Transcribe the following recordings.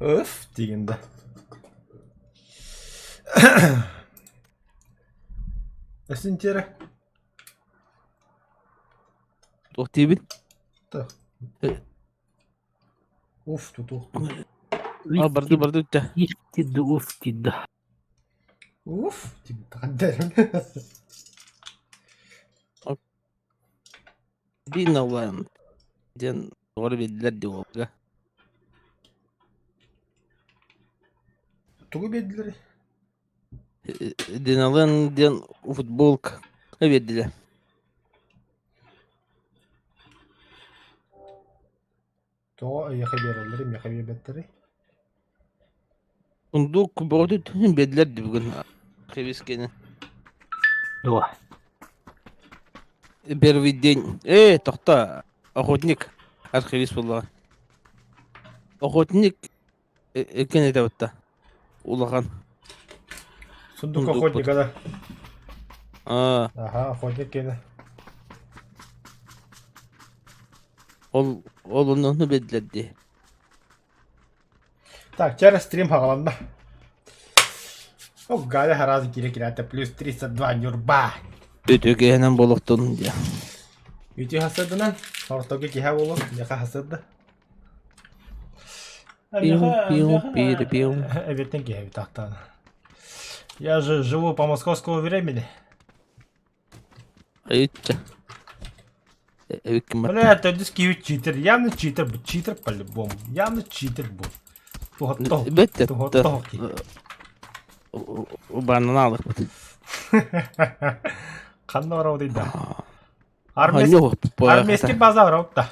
Öf диигин да. Эсинтиэрэ. Туох диибин? Туох. Уф тутух. А барды барды үттэ. Ифтид уфтид. Уф Диналанд диэн тоҕо биллэр дии уолга. Тугу биэрдилэр? Диналан диэн футболка биэрдилэр. Тоҕо эйиэхэ биэрэллэрий, миэхэ биэрбэттэрий? Сундуук бөҕөтүн биэрдилэр дии бүгүн Хивискини. Дуо? Первый день. Э, тохто, охотник архивист буоллаҕа. Охотник иккин этэ бутта. Улахан. Сундук Сундук охотника да. Аа, Аха, охотник киэнэ. ол ол онно биэрдилэр дии. Так, вчера стрим хаҕаланна. О, Галя харазы кире кирээтэ плюс 32 нюрба. Үтүгэнэн болохтун диye. Үтү хасырдынан, ортоку киһэ болу, меха хасырды. Пиу, пиу, пиу, пиу. Эбиттен киһи тахтаан. Я же живу по московскому времени. Иччэ. Эбиккин Бля, это диски читер. Явно читер, бу читер по-любому. Явно читер бу. Туһаттох. Бетте. Туһаттох ки. Убанан алыхпыт. Ханна барабыт да. Армейский база барабыт да.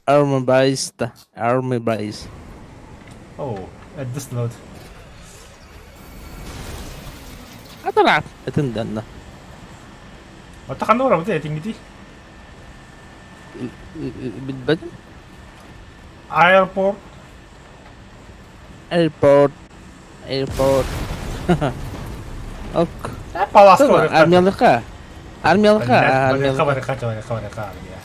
Army base да. Army base. Oh, at this note. Атараат. Этин данна. Ота ханна барабыт этиңити? Билбэтим. Airport. Airport. Airport. Ок. Паласка Армиялыка. Армиялыка. Барыха барыха барыха барыха армия.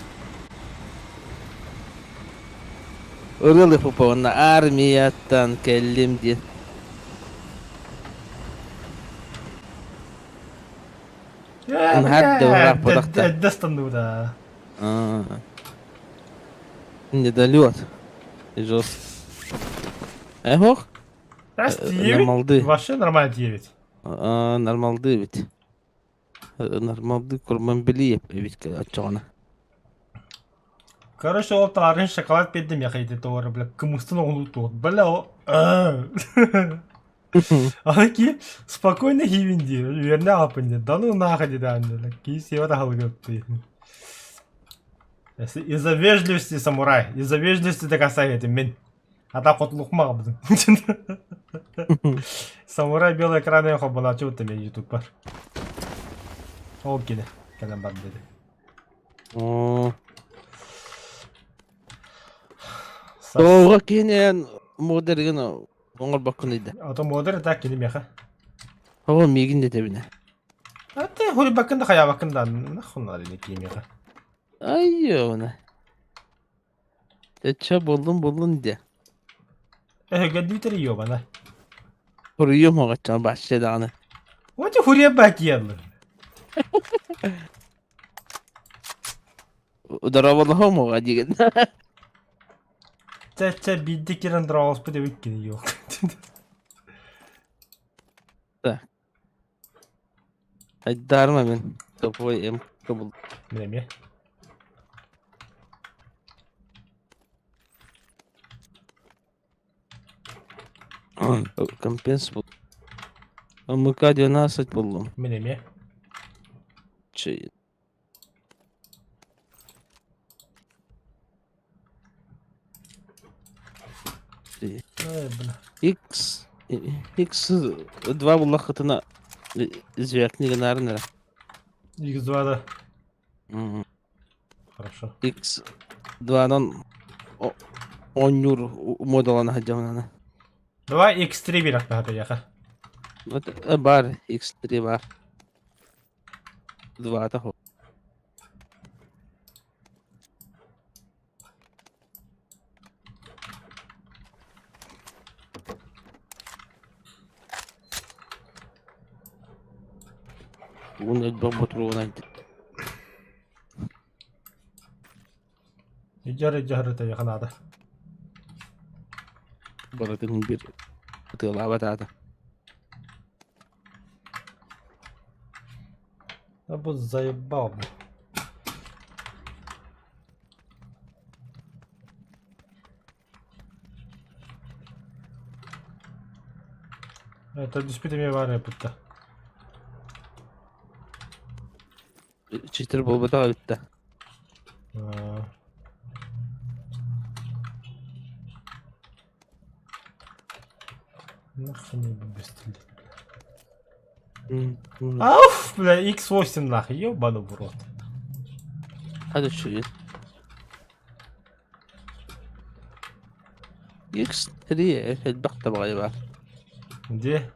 Ырыалык Поповна армияттан кэллим диэн. Эрдэ станныбыта. Недолет. Жестко. Эх, Нормалды. Вообще нормально тиэбит. Нормалды эбит. Нормалды Курманбелиев эбит оччоҕуна. Короче, ол товарищ шоколад педдим я хайды товары, бля, кымыстын оҕолуу туот. Бля, о... Аны ки спокойно хивин дии, үөрнэ аҕаппын диэн. Да ну нахуй диэн анньа, киһи сиэбэт аһылыгы Из-за вежливости самурай, из-за вежливости доказать этим мин. Ата хотулукма аҕабытын. Самурай белый экраны холбонааччы бутта мен ютубпар. Ол кини кэлэн бар диэри. Оо. Тоҕо киһинэн модерген оҥорбоккун ыйда. Ото модер так кини меха. Оо миигин детэбинэ. А ты хуйбаккын да хаябаккын да нахуй надо не кимеха. Айыына. Эчэ буллун буллун диэ. Эһэгэдиитэр ёбана. Хуруйуом оҕоччоҕо бааччы даҕаны. Вот и хуре бакиялы. Дорооболоһуом оҕо диигин. Чэ чэ биирдэ киирэн дорооболоспут эбит кини yok. Так. Айдаарма мин. Тупой эм кыбыл. Мин эмиэ. Компенс бул. МК-12 буллум. Мин эмиэ. Чый. Ай, бля. X X2 буллахытына звякни гынарын эрэ. X2 да. Мм. Хорошо. X2-нан оонньуур модалана сылдьабын Давай X3 биэрэхпэ хата Вот бар X3 бар. Двата хо. Уон элбэх ботуруон Идьар идьар это надо. Барытын бир ытыалаабат аата. Да бу заебал. Это диспит эмиэ баар эппитта. Читер буолбатах эбит Аа. Нахрен бы стрелять, бля. Ауф, бля, X8 нахуй, ебану в рот. Hadi şuraya. X3 элбэх табаҕай баар. Где?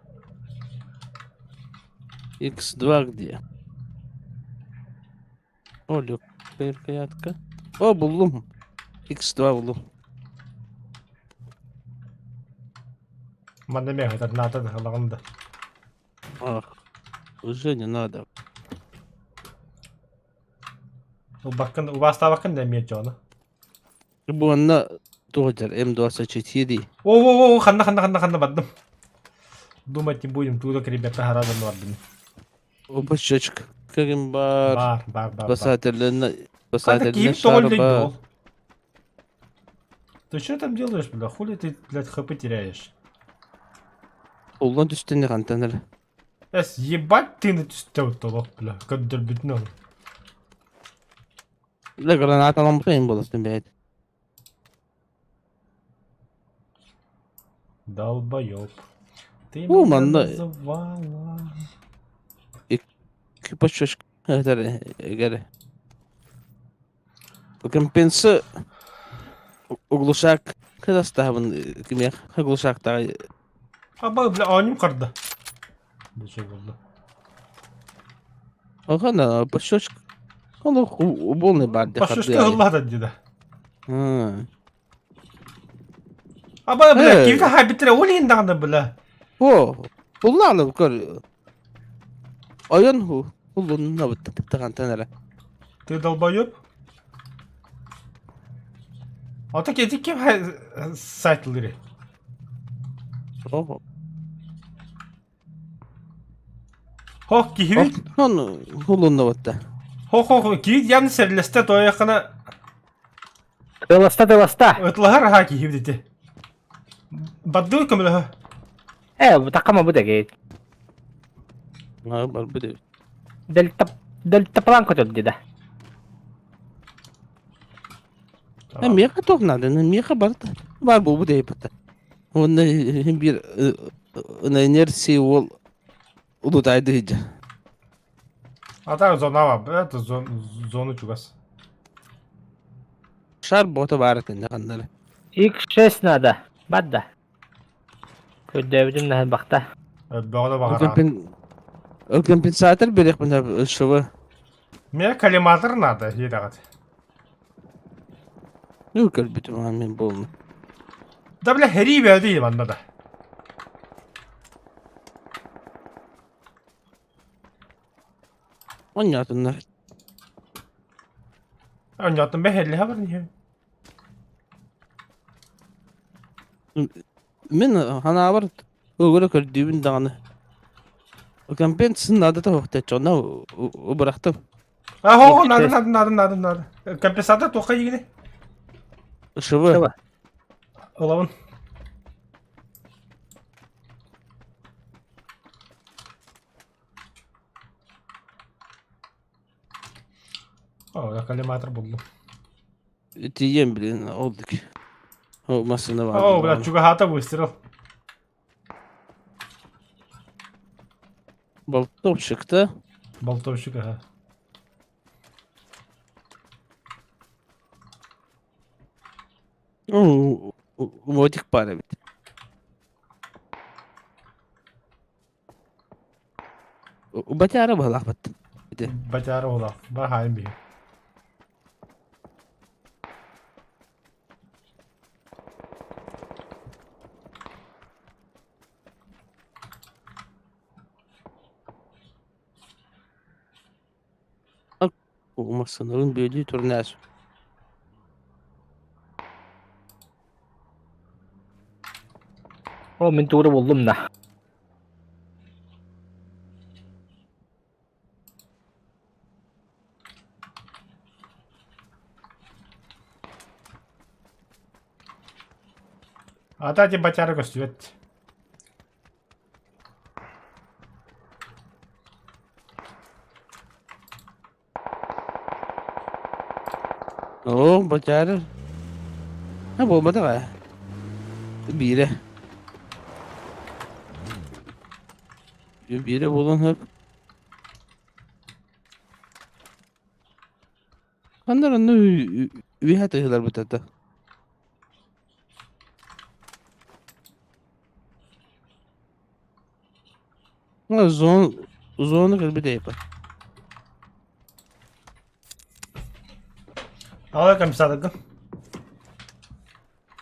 X2 где? О, легкая О, буллум. X2 буллум. Манна мех, это надо, да. Ах, уже не надо. Убаккын, убастабаккын да эмиэ дьоно. Бу онно туох М24. О-о-о, ханна ханна ханна ханна бардым. Думать не будем, тут ребята гораздо бардым. Опачочка. Кэгин бар. Бар, бар, бар, бар. Спасательный, Хата спасательный ким шар тоҕоллой бар. дол. Ты что там делаешь, бля? Хули ты, блядь, хп теряешь? Уллан түстүнэ хантан эрэ. Эс, ебать ты на түстэ толох, бля. Көрдөрбүтүн ол. Бля, граната буолатын бэйэт. Долбоёб. Ты О, меня манна. называла. Пачочка. Этэр эгэр. Компенса углушак кадастаабын кимиэх оглушактаҕай Аба, бля, аним карда. Бу болды. Охана пачочка. Ону уболный бар де Пашушка ыллада дида. А. Аба, бля, Э. ким хабитре олин даганы, бля. О, буллааны көр. Ойон ху уллунна бут тагантан эрэ. Ты долбоёб? А так эти ким сайтлары? О. Хох кихибит. Он хулунна бутта. Хох хох кихит явно серлесте тояхана Тыласта, тыласта. ытлахар ха кихибит ити. Баддыл көмөлөһө. Э, такама бу дэгит. А бар бу. Дельта дельтаплан көтөр дида. Меха тох надо, меха бар. Бар бу бу дейпта. Онна бир на инерции ол улутайды хиджа. А так зона бар, это зону чугас. Шар бота бар этин ханнары. X6 надо. Бадда. Көрдөбүтүм наһын бакта. Бөҕө баҕара. Компенсатор берек мына шыбы. Мне коллиматор надо, едагат. Ну көрбүтүм мен болну. Да бля, хери бәді манда да. Онятыннар. Онятын бе хелли хабар не. Мен хана бар өгөрө көрдүүбүн даганы. Компенсация надо того хтечона убрахтым. А хо надо надо надо надо надо. Компенсатор тоқа егіне. Шыбы. Шыбы. Олабын. О, я коллиматор булдум. Тиен блин, олдук. О, машина бар. О, бля, чугахата выстрел. Болтовщик-то. Болтовщик, ага. Ну, вот их пара ведь. Батяра была вот. Батяра була. Бахайым би. Массыыналарын бүөлүү турнаас. О, мин тугу буллум да. Ата ти батяра көстүбэт. Оо, бачаары. Ha буолбатах ээ. Биирэ. Биирэ буолуон сөп. Ханна онно үөһэ тыһыларбыт ата. Зон, зону кэлбит эйпа. Ала комиссаргын.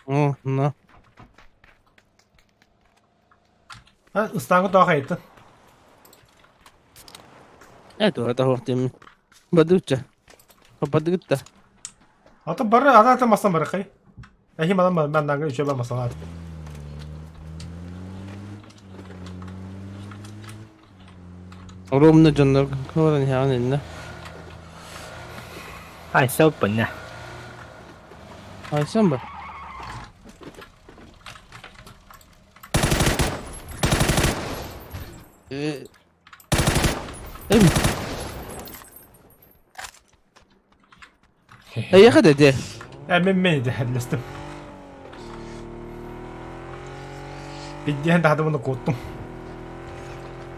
О, на. А, ыстааҥы тоҕо хайыттын? Э, туора таһуох диэммин. Бадыычча. Бадыгытта. Ата бары ата ата мастан барыкай. Эһи манан маннаҥы үчүгэй масалаат. Ровно дьоннор куоран иһэҕин иннэ. Айса ыппынна. Айсан ба? Э, эм. Эйиэхэ да дии. Э, мен мен дэһэллэстим. Биддиэн таһадыбыны куоттум.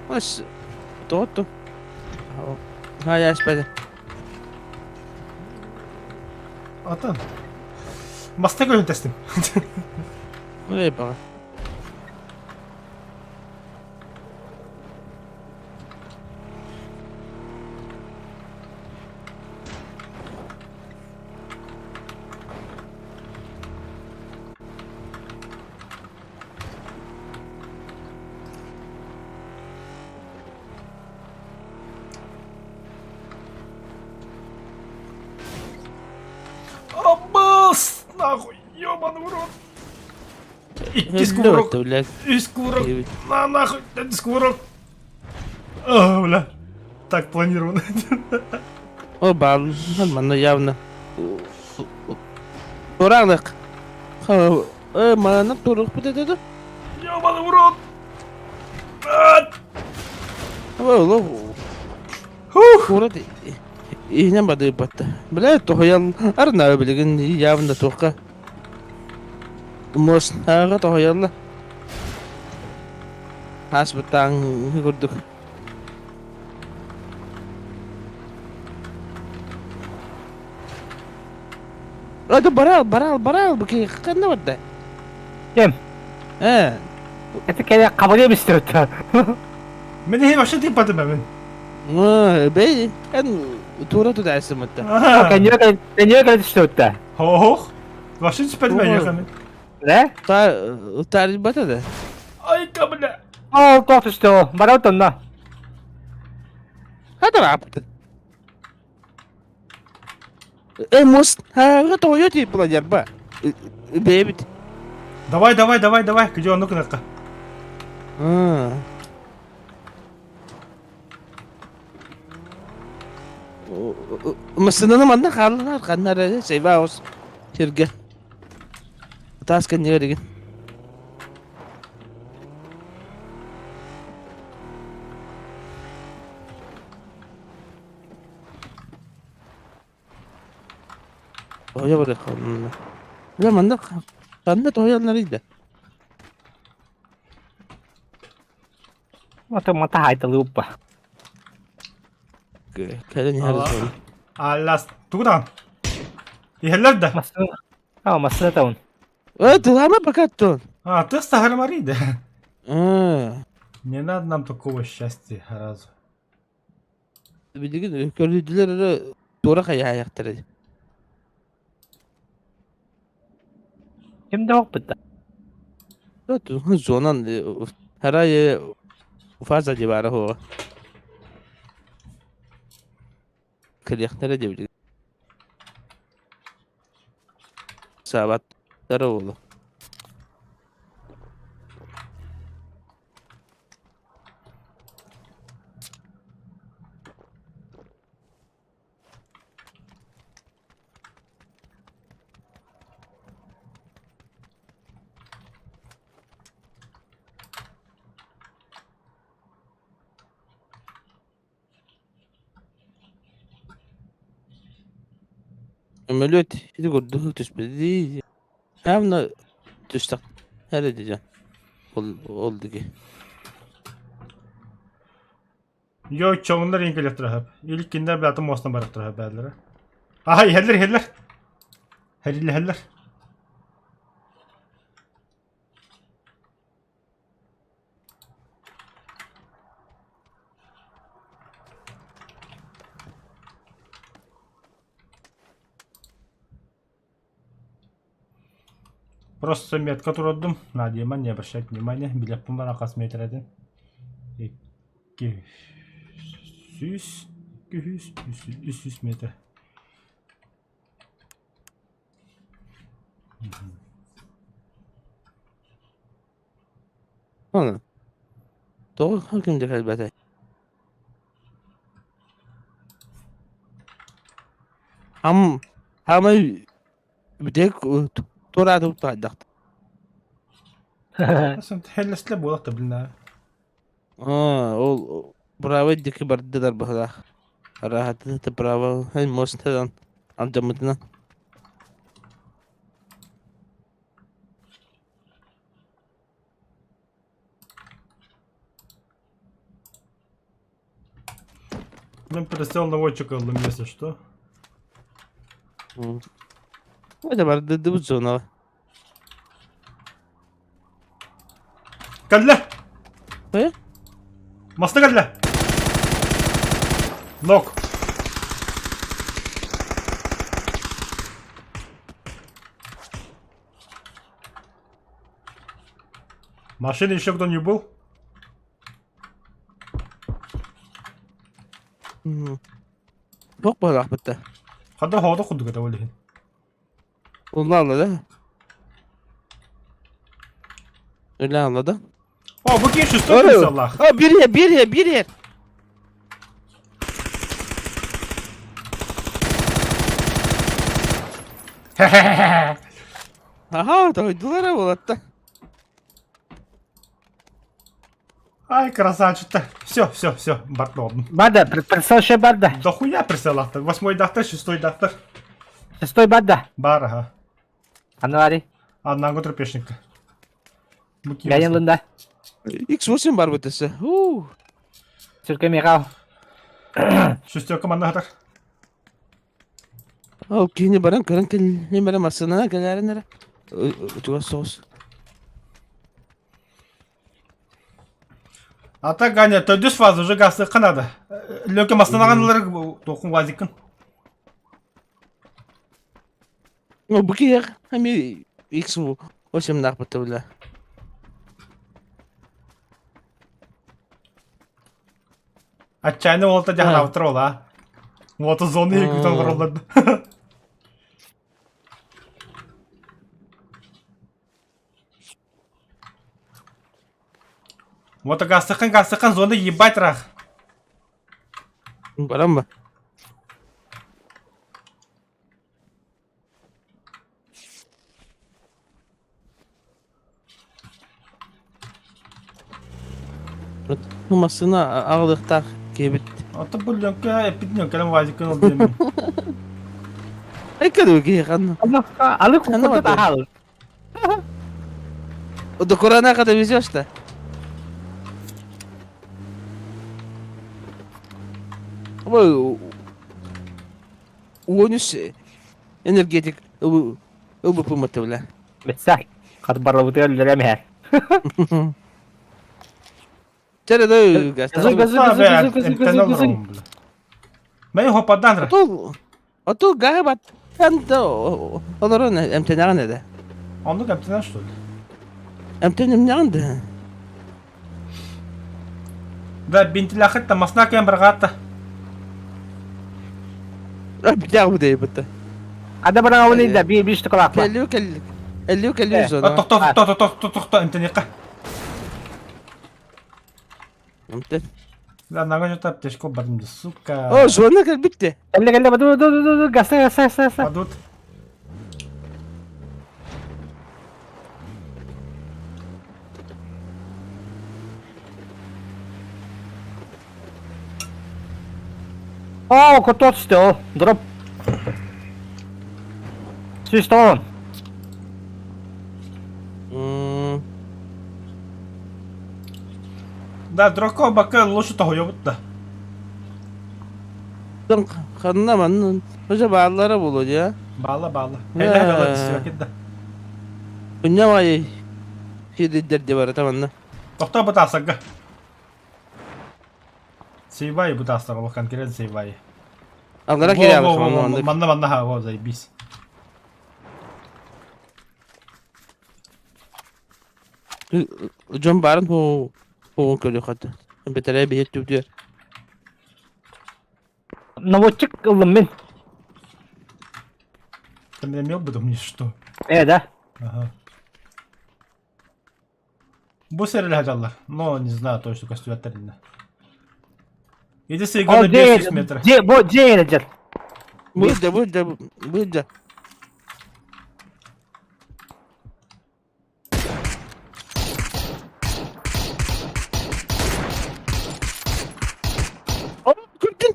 Ас тоҕоттум. Хай аспады. Атын. Маста көрүн тэстим. Ой баҕа. Аббас! Нахуй, ёбаный в рот! Иккис кувырок, үс кувырок, на нахуй, төрдүс кувырок. А, бля, так планировано. О, баал, манна явно. Тураалык. Э, манна турук бит это. Ёбаный в рот! О, Курат иһинэн бадыйбатта. Бля, тоһуйан арнаа билигин явно туохха. Муостааҕа тоһуйалла. Ааспыттааҥ курдук. Это барал, барал, барал, бу ханна барда? Ким? Э. Это кэлэ хабырыа бистибит. Мен иһин вообще тыыппатым мен. Бэй, эн тура тутаасымытта. Кэнниэ кэлэ түстүбүттэ. Хоох. Вообще түспэтим эйиэхэ мен. Да? Тарибата да. Айка бля. Ол тоох түстэ ол. Барабыт онно. Хата баапты. Э, мост, ха, тоҕойо тип ба. Бэйэбит. Давай, давай, давай, давай, күдьэ оннук гынакка. Массыынаны манна хааллар, ханна эрэ Сейбаус сиргэ. Таас кэннигэр игин. Тоһуйа барыахха онно. Бля, манна ханна тоһуйалларый да? Ото мата хайталыуппа. Кэлэн иһэр суол. Аллас, тугу даҕан? Иһэллэр да? Массыына. А, массыына таун. Э, тылама пока тон. А, ты сахармари, да? А. Не надо нам такого счастья сразу. Билигин көрдүлэр эрэ туора хайаайахтара. Ким да опыта. Зонан харай фаза дебара хуа. Кэлиэхтэрэ диэбит. Саабаттара уолу. Көмөлүөт ити курдук түспүтүй Явно түстэх эрэ дьэ ол ол диги Йо, чоҥнор иҥ кэлиэхтэрэ Или кинилэр бэйэтин муостан барыахтара бээлэрэ. Аха, иһэллэр, иһэллэр. Хэрилэһэллэр. Просто метка турардым. Надима, не обращать внимания. Билэппин баран хас метр 200, 200, 300 метр. Аны тоҕо ким да кэлбэтэй? Хам хаамай бүтэһик туораатыбыт таайдахт. Хеллэслэ буолах да билнэ. Аа, ол браво диэки бардылар быһыылаах. Арааһата право мостан алдьаммытынан. Мен прицел наводчик ыллым, если что. Это бардыдыбыт зонаҕа. Кэллэ! Э? Маста кэллэ! Нок! Машина еще кто не был? Туох быһалаахпыт Хада хоото курдук этэ ол иһин. Улаалла да? Улаалла да? О, бу киһи шестой прицеллаах. О, бир иһэр, бир иһэр, бир иһэр. Аха, дойдулара буолатта. Ай, красавчик-то. Все, все, все, бардон. Бада, прицел ще бада. Да хуя прицеллаахтар. Восьмой дактар, шестой дактар. Шестой бада. Бар, ага. Анвари. Одного трупешника. Гаен лында. X8 бар бутысы. Уу. Сүркө михал. Шестерка манна хатар. Ол киһини баран көрөн кэллим эрэ массыынанан кэлээрин эрэ. Чугас соҕус. А так, Ганя, төрдүс фаза уже гастыкка надо. Лөкө массынаҕан ылар тохун вазиккын. Ну, бу киһиэх эмиэ X8 бля. Отчаянный уолта дьаһанаабыттар ол аа. Уота зоны иһигитэн олороллор. Вот гастыкын гастыкын зоны ебать рах. Баран ба. Массыына аҕалыахтаах киһибит. Ото бу Лөҥкө эппит Лөҥкөлөм Вазикын ол диэмин. Ай кадуу киһи ханна. Алы куккута таһал. До Куранаха довезешь-то? Ой, Уонус энергетик ылбыппын бля. Бетсэ, хат барылбытыгар үлэлэм иһэр. Чэ да Газы, газы, газы, газы, газы, газы, газы. Мен хопадан Отул, отул гаһы баттан да олорон эмтэнэҕин эдэ. Оннук эмтэнэн что ли? Эмтэнэмнэҕин да. Да, бинтилахыт та масна кэм баргаатта. Битяг дейбит. Ада баран да би биш токолаахпа. Кэллүү кэллик. Эллүү кэллүү зона. Тохто тохто тохто тохто эмтениэххэ. Эмтен. Да, нага что-то аптечку бардым, сука. О, зона кэлбитте. Кэллэ кэллэ баду ду ду ду гаса гаса гаса. Падут. О, котот что? Дроп. Свистон. Да, дроко бака лучше того ёбут да. Ханна манна уже бааллара буолуо дии. Баала баала. Элэ бала түсүөкит да. Унньамай сирдэр де барата манна. Тохтоо бытаасарга. Сейвай бытаастар олох конкретно сейвай. Аллара кире манна. Манна манна ха, во, заебись. Дьон баарын хоҕун көрүөххэ бэтэрээ биһиэт түбүтүгэр. Наводчик ыллым мин. Ты меня мел бы мне что? Э, да. Ага. Бу сэрэлэһэ но не знаю точно костюматтарына. Иди сыйганы 500 метров. Дьэ, бу дьиэ дьэр. Быдда, быдда, быдда. Көрдүн.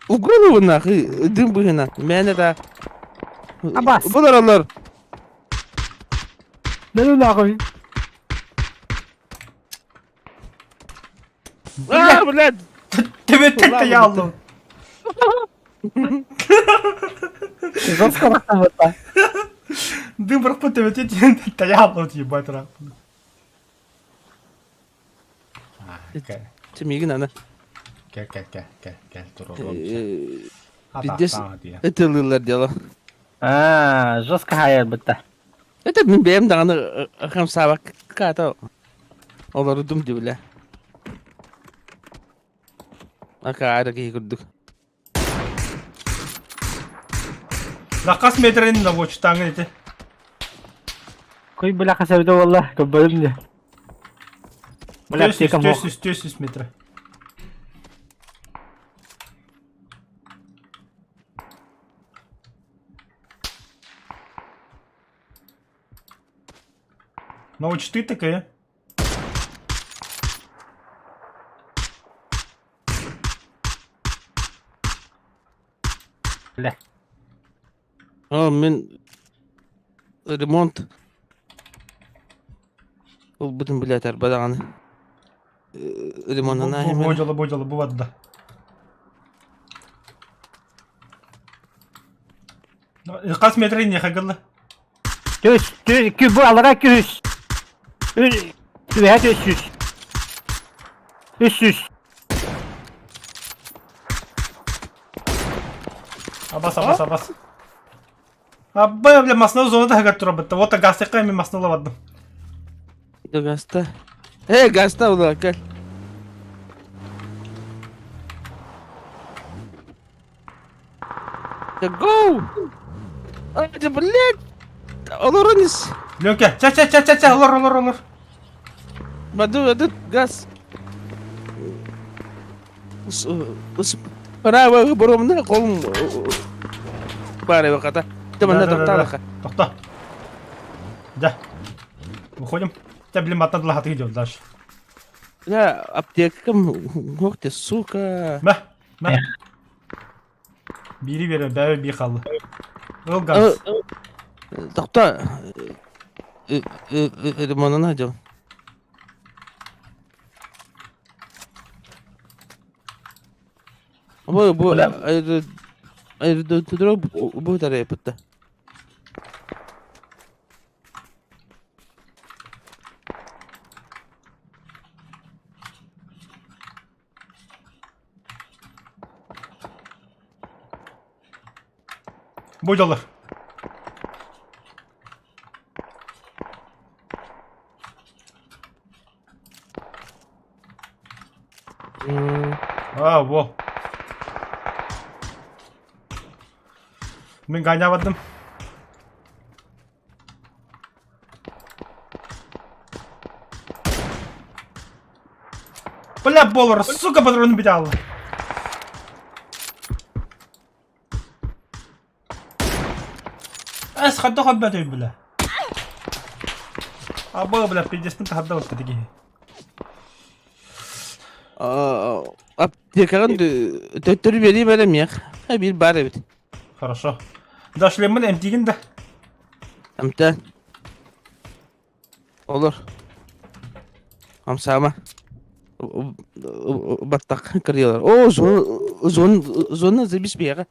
Угролу нахуй, дым быһына. Мээнэ да. Абас. Булар олор. Да ну нахуй. А, блядь. Тебе я аллым. Жестко рахтамыта. Дым бырахпыт тебе я аллым ебать рахпыт. Тимигин ана. Кел кел кел кел кел тур. Пиздец. Это лылар дело. А, жестко хайар бытта. Это мин бэйэм даҕаны хамсаабакка олордум дибилэ. Акаара киһи курдук. Накас метрин наводчтаңын ити. Куй бля хасабыта болла, көбөлүм де. Бля, аптекам 400 метра. Ну, вот ты такая. Бля. О, мин ремонт. Ылбытым блядь, арба даҕаны. Ремонтана Бодьола, бодьола, бу да. Хас метрин не хагылла. Түс, түс, кү бу алара күс. Түбэ түс сүс. Үс сүс. Абас, абас, абас. Абба, бля, масна зона да хагар турабытта. Вот гастыка мен масна лавадым. Гаста. Э, гаста була, кел. Go! А, блядь! Олорон ис. Лёнка, ча ча ча ча ча, олор, олор, олор. Баду, баду, газ. Право, боромна колум. Бары баката. Тыманда токталаха. Тохто. Да. Выходим. Тебя, блин, матна для хаты идет дальше. Я аптекам, ох ты, сука. Мә, мә. Бири бере, бәбе би қалды. Ыл газ. Тохто. Ремонтына дел. Бу бу бу тарайпытта. Будь А, во. Мин ганя бардым. Бля, болор, сука, патроны биталла. Эс, хадда хаббат бля. Аба, бля, пиздец, тахадда вот такие. Аптекаҕын төттөрү биэриим эрэ миэх. Биир баар эбит. Хорошо. Да, шлеммин эмтиигин да. Эмтэ. Олор. Амсаама. Баттах кырыялар. О, зон, зона забис биэҕэ.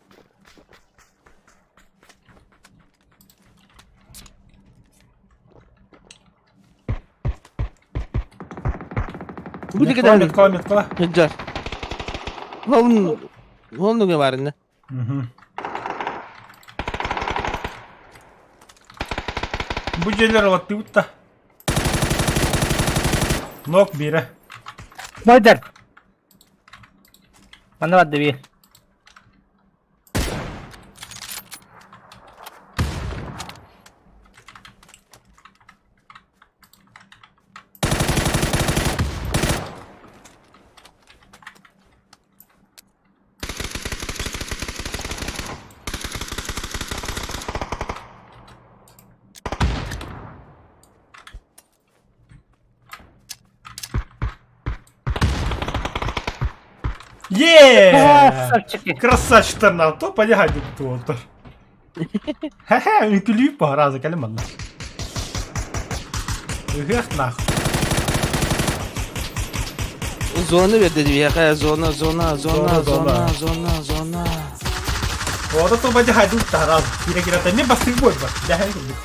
Бу Меткала, меткала, меткала. Сылдьар. Ол ол баарына. Бу дьиэлэр олаттыбыт да. Нок биирэ. Бойдар. Манна барда биир. Е! Красавчики! Красавчиктар на то понятно туолтар. Хе-хе, үҥкүлүү пораза кэлим манна. Ыһыах нахуй. Зона берди биһиэхэ, зона, зона, зона, Зона, зона, зона. зона, зона. Ода то бадя хайду тараз. Кира кира та не бастык бой бар. Дяхай курдук.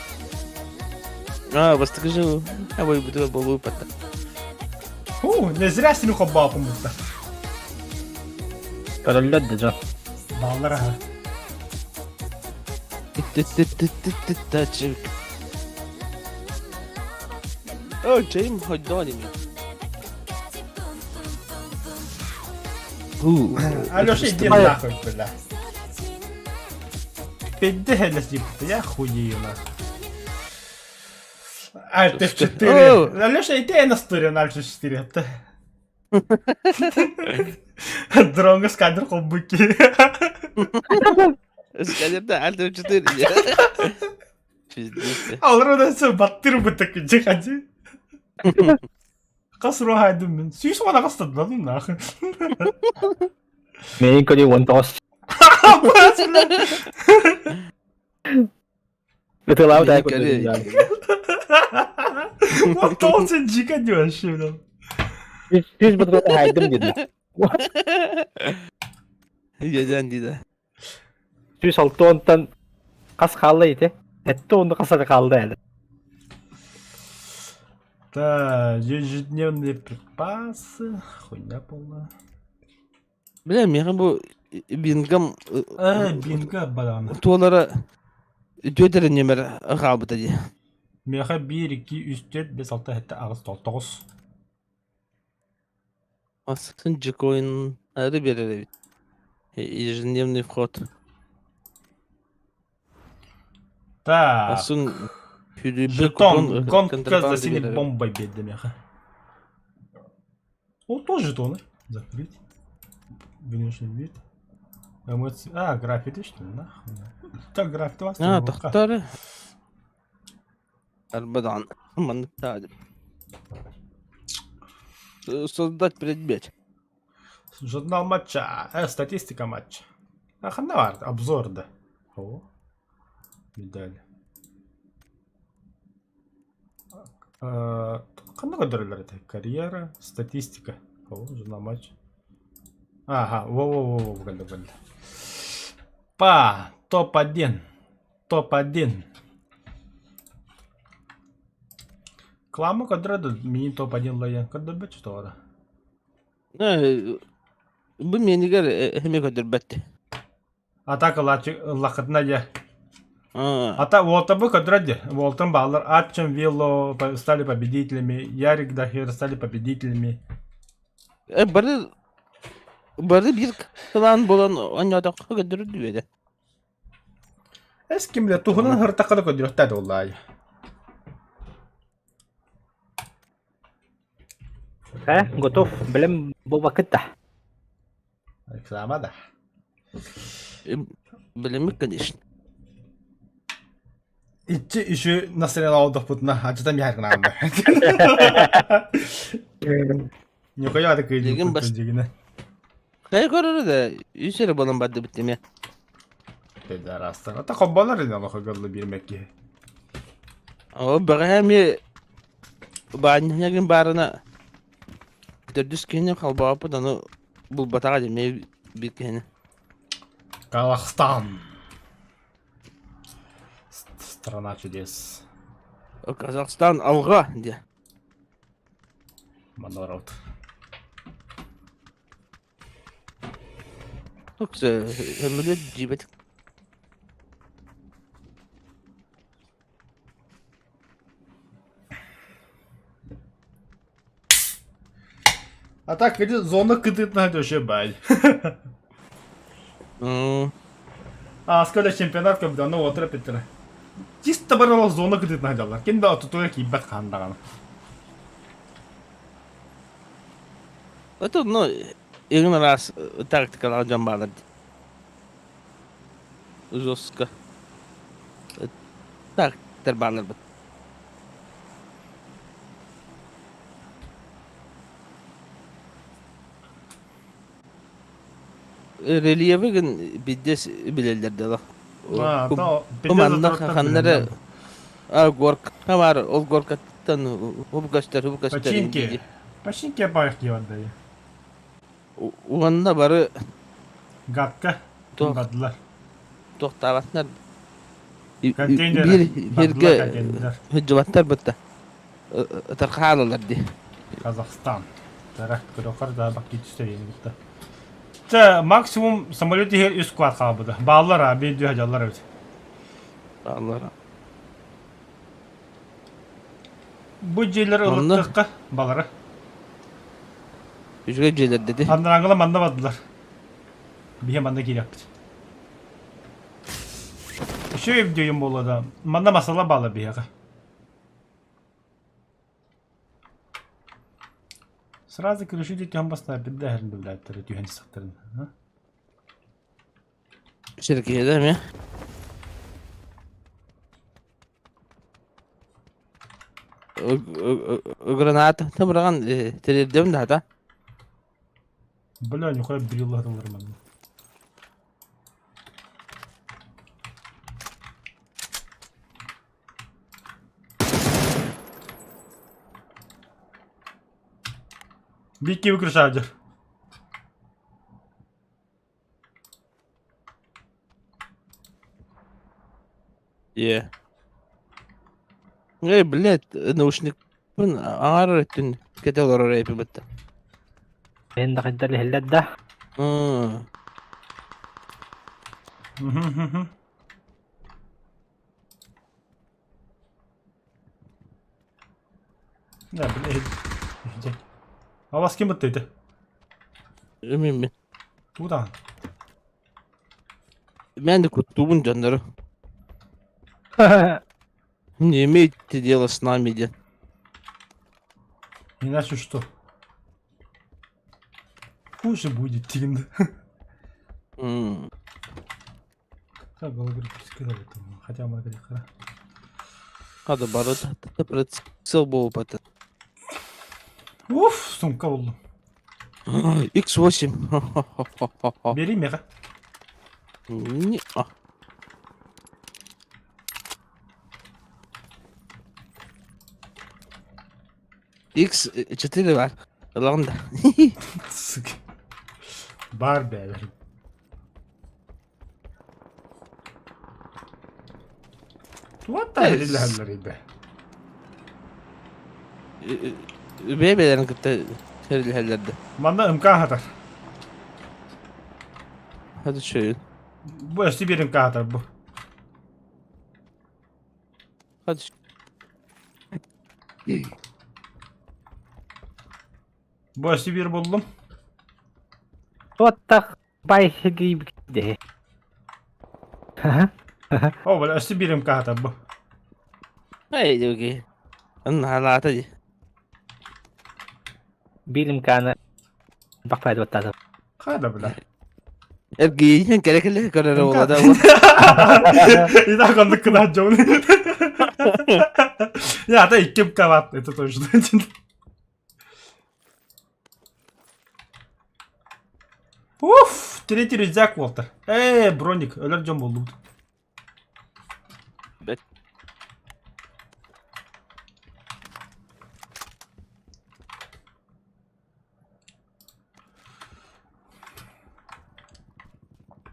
А, бастакы жыл. Абой бутыга болуу патта. Фу, не зря сини хоббаапын бутта. Көрөллөр да дьон. Баллар аха. Тачык. О, чейм хоть Алеша, иди нахуй, бля. Пизде хелес я хуею нахуй. Альт F4. Алеша, иди на студию на Альт F4. Дронго сканер хоббыки. Сканер, да, Альт F4. Пиздец. Алрона все баттыр бытык жихади. Қас руха мен. Сүйіс ғана қастадым нахуй. Мен көрі 19. Ытылау да Вот он сен жикади вообще, бля. Жүз бұтқа хайдым деді. Ядян дейді. Жүз алты онтан қас қалды ете. Әтті онды қасары қалды әлі. Да, ежедневные припасы. Хуйня полная. Бля, меха бу бингам Бинга баланы. туолара төтөрө немер хаалбыта дии. Меха 1, 2, 3, 4, 5, 6, 7, 8, 9. Асын жекоин ары берер эбит. Ежедневный вход. Так. Асын Жетон. Гонка за синей бомбой бедді меха. О, тоже жетоны. Закрыть. Внешний вид. Эмоции. А, граффити, что ли? Нахуй. Так, граффити вас. А, тохтар. Арбадан. Манныктаадым. Создать предмет. Журнал матча. Статистика матча. А, ханна бар, обзор да. О, медаль. Ханна көдөрөлөр это? Карьера, статистика. О, журнал матча. Ага, во-во-во, во, во, Па, топ-1. Топ-1. Клама көдөрөдө мини топ-1 лайын. Көдөрбөт что Бу менигер эме көдөрбөт. Атака лақытына де. Ата Уолтабы көдөрөдө. Уолтон баллар Атчен Вилло стали победителями, Ярик Дахир стали победителями. Бары бары бир клан болан оньодок көдөрдү беде. Эс ким билэ туһунан хыртахха да көрдөрүөхтээ буоллаай. Э, готов. Бэлэм буолбаккыт да. Реклама да. Билимик, конечно. Иччи үшү настроение олдохпутуна ачытан биһар гынаамда. Ньукайа аты Дигин бас- кыйдын дигине. Кай көрөр да үс эрэ буолан бардыбыт эмиэ. Педерастар. Ата хоббалар ини олохо гыллы биирмек киһи. О, бэҕэһээ эмиэ баанньыгын баарына төрдүс киһини холбооппут, ону булбатаҕа дии эмиэ биир киһини. Казахстан. Страна чудес. Казахстан алға диye. Манна барабыт. Өмүлүт дьиибэтик. А так, где зона кытытна вообще бай. А скоро чемпионат когда ну вот репетер. Чисто барала зона кытытна дьаллар. Ким да отутуга киирбэт хаан Это, ну, игн раз тактикалаах дьон баалар дии. Жестко. Тактиктар бааларбыт. Рельеви гын биддес билэллэр дела. Манна ханнары горка бар, ол горкаттан хуб көстөр, хуб көстөр. Починки. Починки баах диэн Уонна бары Гадка бардылар. Туохтаабатынар биир сиргэ сылдьыбаттар бытта ытархаалалар дии. Казахстан. Тарах көрөхөр да бакки түстэр бытта. Чэ, максимум самолет иһэр үс квад хаалбыта. Бааллар а, биир дьүһэ дьаллар эбит. Бааллар. Бу дьиэлэр ылыттахха балары. Үчүгэй дьиэлэр деди. Аннараңгыла манна бардылар. Биһи манна киирэппит. Үчүгэй дьиэм буолла да. Манна масала баала биһиэхэ. Сразу крышу түһэн бастаа бирдэ эһэрин билээттэр түһэн сахтарын. Сергейда эмиэ. Граната быраҕан тириэрдэбин да хата. Бля, нихуя брилла манна. Бикки выключадер. Yeah. Эй, блядь, наушникпын аҥаар өттүн кэтэ олорор эпибит. Мен да хайдар иһиллэр да. Да, блядь. А вас кем это? Мин Туда. Мен куттуубун дьоннору. Не имейте дело с нами, дед. Иначе что? Хуже будет, Тин. Так, голографический Хотя мы Хада бары прицел буолбата. Уф, сумка буллум. X8. Бери мега. Не. А. X4 бар. Ылаҕын да. Сука. Бар бэбэр. Туох да Бэйэ-бэйэлэрин кытта сэрилэһэллэр да. Манна МК хатар. Hadi şöyle. Бу өссө биир МК хатар бу. Hadi. Бу өссө биир буллум. Туоттах бай диибит. О, бля, өссө биирим каһата бу. Эй, диги. Наһаалаата дии. Биирим кааны бахпайд баттаата. Хайда бля. Эргийинэн кэлэ кэлэ көрөр уола да. И так он кына дьон. Я, это икким кават, это точно. Уф, третий рюкзак Уолтер. Э, броник, өлөр дьон буоллубут. Бэт.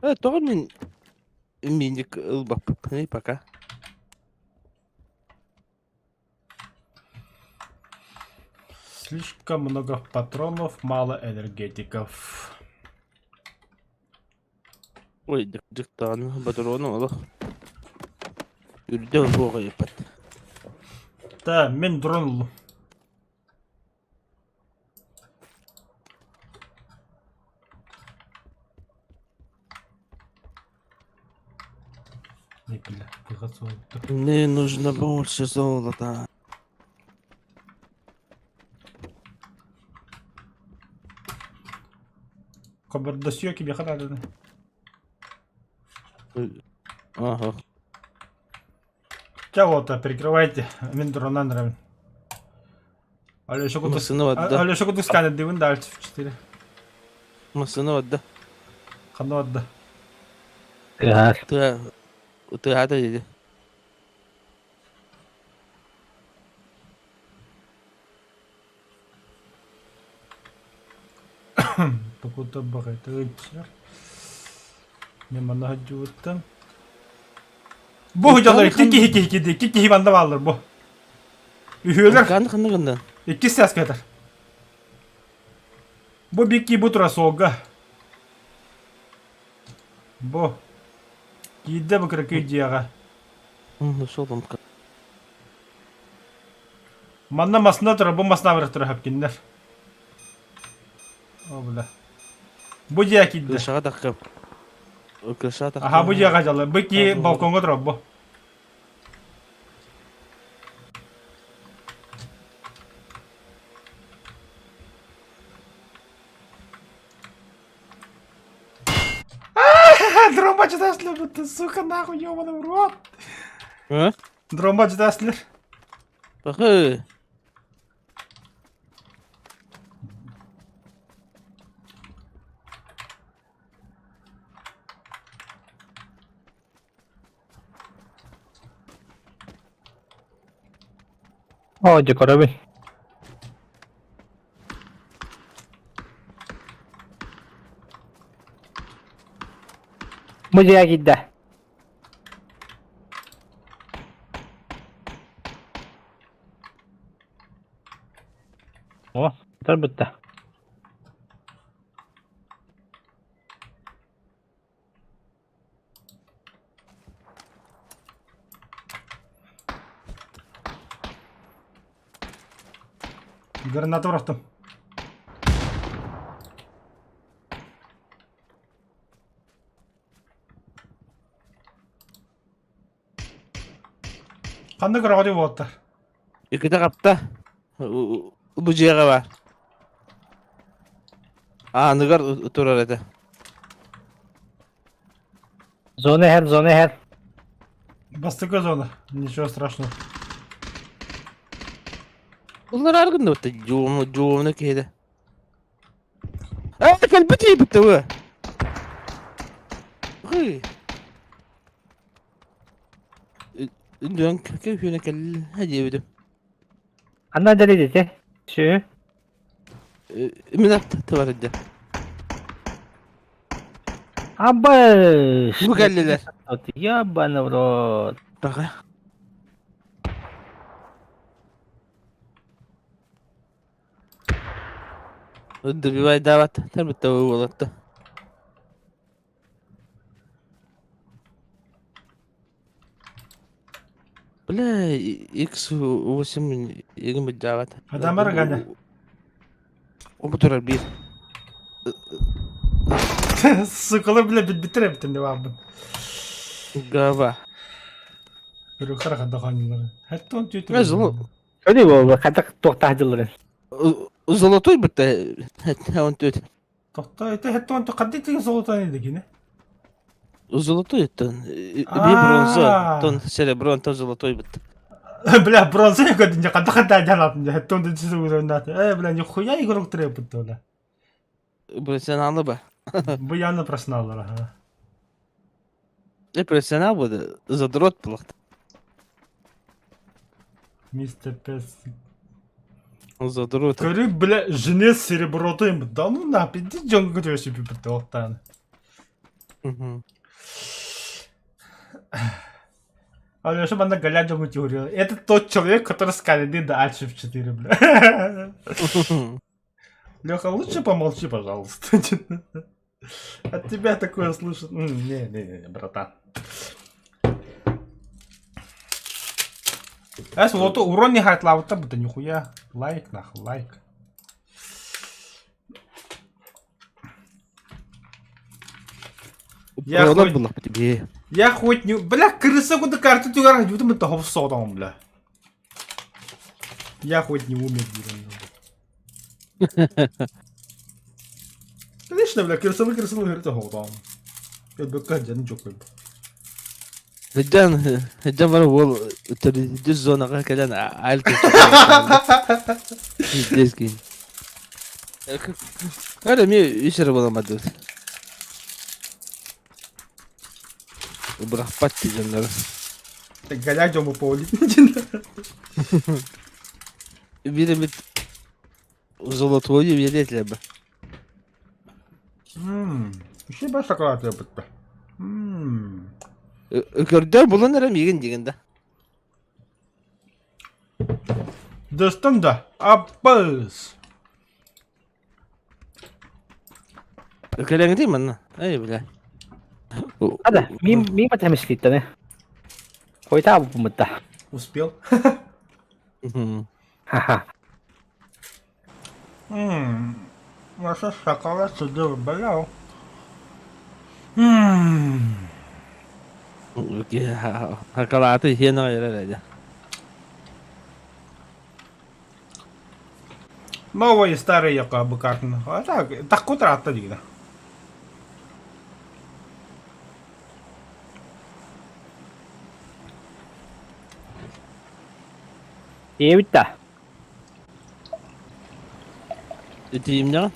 Э, тоҕо мин миник ылбаппыный пока. Слишком много патронов, мало энергетиков. Ой, дьыктааны ботуруону олох үрдэ уһуоҕайыппат. Да, мин дрон ыллым. Не, бля, выход золота. Мне нужно больше золота. Кобордосье кимиэхэ нааданы? Ага. Ча вот, прикрывайте, мин дронан нравен. Алеша куда Массыына барда. Алеша куда сканер дивин да Alt 4. Массыына барда. Ханна барда? Тыаһар. Тыа тыаһаата диди. Покута баҕайытыгар Мен манна сылдьыбыттым. Бу дьоннор икки киһи киһи киирди, икки киһи манна бааллар бу. Үһүөлэр Ханна ханна гыннан? иккис сааска этэр. Бу бикки бу тура суолга. Бу киирдэ бу кыракый дьиэҕэ. Нашел Манна масына турар, бу масына барар турар хапкиннэр. О, бля. Бу дьиэ киирдэ. Крышаҕа таххым. Крышаҕа таххым. Аха, бу дьиэҕэ дьалла. Бу кии балкоҥҥа турар бу. Дромба читаслер, ты сука нахуй, ёбаный в рот. А? Дромба читаслер. Бахы. Оо, дьэ көрөбүн. Бу дьиэ киирдэ. О, турбутта. Граната бырахтым. Ханна көрөҕүтүй уолаттар? Иккитэ хапта. Бу дьиэҕэ баар. Ааныгар турар этэ. Зона иһэр, зона иһэр. Бастакы зона. Ничего страшного. Bunlar аргында бітті. Жуымны, жуымны киһи Ээ, кэлбит ийбит вы. Хый. Үндүөн көхүнэ кэллэ диэбитим. Анна дэлидите. Сү. Мин аттыбар илдьэ. Абы! Бу кэллилэр. Ебаный в рот. Баҕа. Добивайдаабат, тарбытта уолатта. Бля, X8 игин быдьаабат. Адамар Ганя. Бу турар биир. Сукалар бля билбиттэр эбитин деп аабын. Гава. Көрүөххэ хайдах оонньууллар. Хэттон Э, түөтүр. золо- Öyle буолла, хайдах туохтаах дьылларын. Золотой бытта он түөт. Тохто, это хэттон хадды тиги золотой дегине. Золотой оттон би бронза, тон серебро, онтон золотой бытта. Бля, бронза я говорю, не хадда хадда дьалатын, хэттон дичи Э, бля, нихуя игрок требует, бля. Профессионалы ба. Бу явно профессионаллар, ага. Э, профессионал буду, задрот булахта. Мистер Пес. Задрот. Көрү, бля, жене серебротым. Да ну на, иди джонгу тебе себе притоктан. Мгм. Алеша манна Галя джонгу теория. Это тот человек, который скалит до Альшев 4, бля. Леха, лучше помолчи, пожалуйста. От тебя такое слышат. Не, не, не, братан. Эс, вот урон не хайтлавыта, будто нихуя. Лайк, нахуй, лайк. Я Пролар хоть- буллахпыт бии. Я хоть не... Бля, крыса куда карту тюгар, мы того содом, бля. Я хоть не умер, блин. Конечно, бля, крыса вы крыса вы говорите, там. Я бы как дядя чокой. Хыдьан, хыдьан бар уол төрдүс зонаҕа кэлэн аал Дескин. Ара ми үс эрэ буоламмат Бырахпат дьоннору. Галя дьому поулит. Биир эмит золотойу биэриэ этилэр ба. Еще бы шоколад бытта. Ммм. Көрдөөр булан эрэ миигин диигин да. Достан да. Аппас. Кэлэҥитий манна. Эй, бля. Ада, мин мин батамыслиттаны. Хойта бумытта. Успел. Мгм. Ха-ха. Ммм. Ваша шоколад сидел, бля. Ммм. Хакалааты иһиэн аҕай эрэр этэ. Новые и старые якобы картины. А так, так куда дигина. Диэбит да. Итиимнэҕин?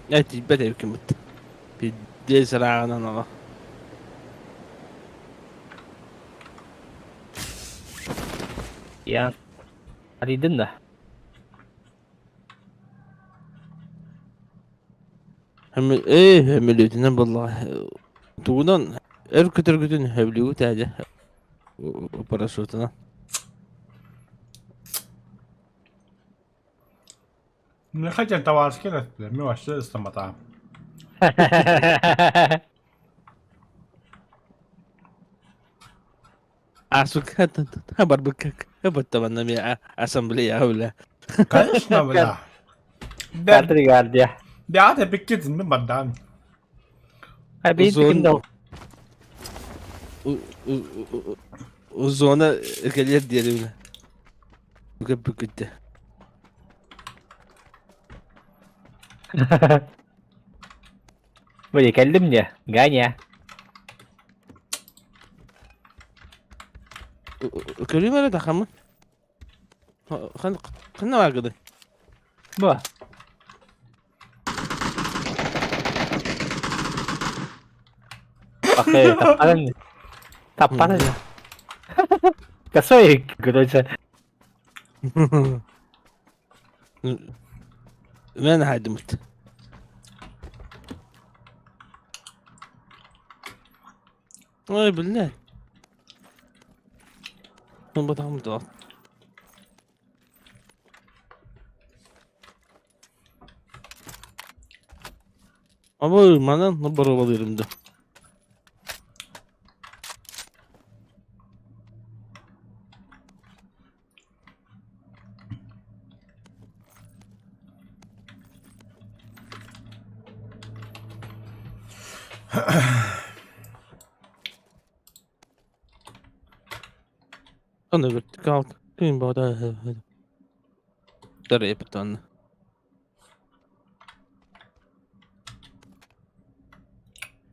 Ээ тиийбэт эбиккин бытта. Пиздец ырааҕынан олох. Я арыйдын да. Ээ сөмөлүөтүнэн буоллаҕа тугунан өр көтөргүтүн сөбүлүүгүт ээ дьэ парашютунан. Не хотел товарищ бля, мы вообще стомата. А сука барбыкка баттабанна ми ассамблея бля. Конечно, бля. Бя, Картри гардия. бя, ты пикет, мы бадан. А бейт Зон- ким да. Зона кэлиэр диэри бля. Бүкүттэ. Били кэллим не. Ганя. Көрүүм эрэ тахаммын. Ханна бааргыный? Бу. Окей, таппанан. Таппанан. Косой, короче. Мен хайдымыт. Ой, бля. Ну, потому что. Абы манан боруобалыырым да. Аны вертикал ким бада Тарепетан.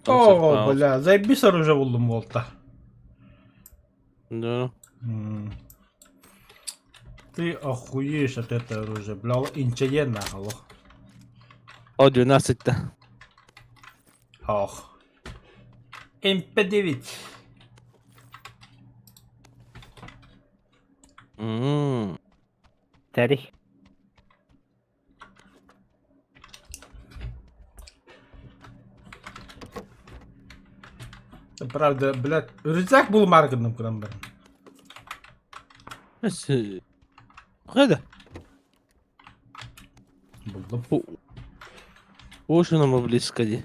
О, бля, заебись оружие булдум буолта. Да. Ты охуеешь от этого оружия, бля, инчэйиэн наахалох. О, 12-та. Ох. МП9. Тэрий. Правда, блядь, рюкзак булмаары гынным гынан баран. Хайда? Булдум. Ужином близко ди.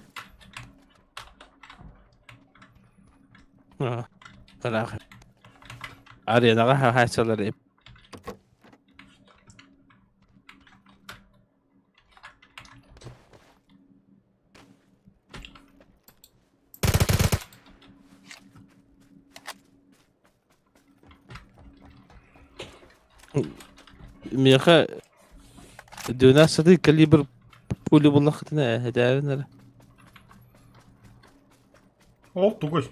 А, Тараах. Аренаҕа хаһааччылар Миэхэ 12 калибр пули буллахытына этээрин эрэ. Ол тугуй?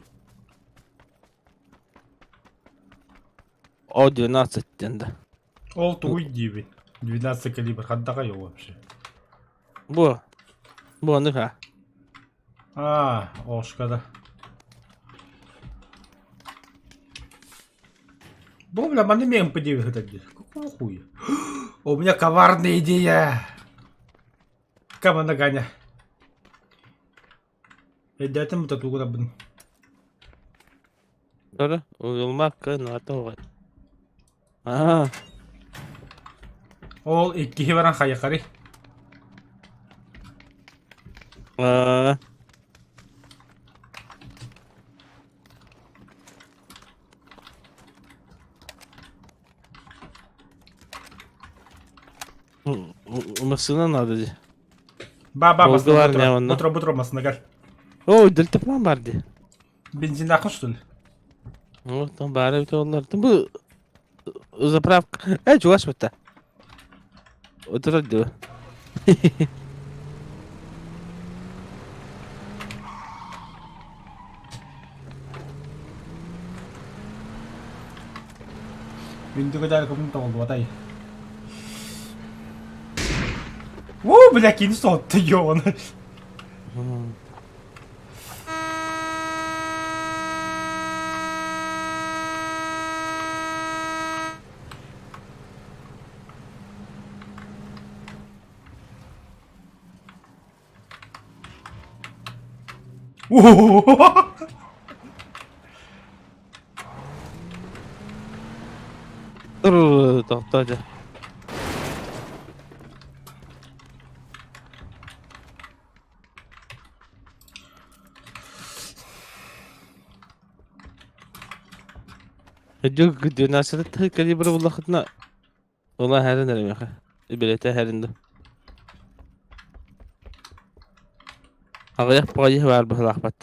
О 12 диэн да. Ол тугуй диибин. 12 калибр хандаҕай ол вообще? Бу. Бу ону ха. А, Ошкада. Бу, бля, маны мен МП9 это где? Какого хуя? У меня коварная идея! Камана Ганя. Өйдөөтүм тутугурабын. Дора, уйулмакка наата оҕой. Аа, Ол иккиһи баран хайахари. аа. Массыына наада дии. Ба ба Волга бар не онно. Бутро бутро массынагар. О, дельтаплан бар дии. Бензиннаахын что ли? Вот там баары бүтэ оллар. Бу заправка. Э, чугас бытта. Отырар дии. Күндү көтөр көмүн тоҕуллубатай. Оо, бля, кини соһутта ёбаны. Тохтоо дьэ. Дьүг 12 калибр буллахытына Ола хәрин эрэ миэхэ. Билэтэ хәрин да. Аҕыйах баҕайы баар быһылаахпат.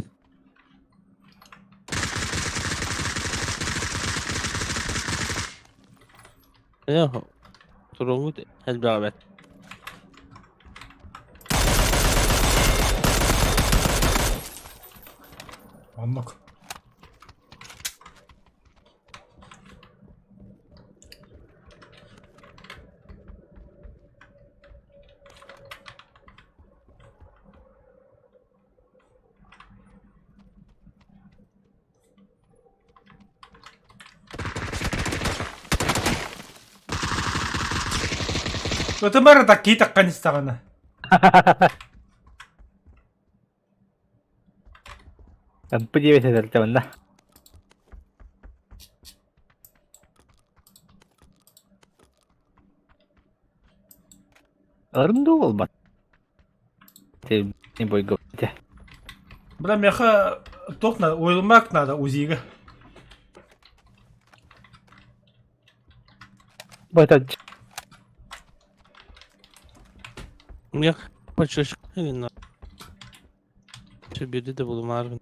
Ээ, туруҥҥут элбэҕэ бэрт. Оннук. Ытымар да кии таххан истэҕинэ. МП9 этэлтэ манна. Ыларым дуу буолбат. Не бойго. Бля, миэхэ туох надо, уйулмак надо УЗИга. Бата Миэхэ почешка Биирдэ да булумаарбын.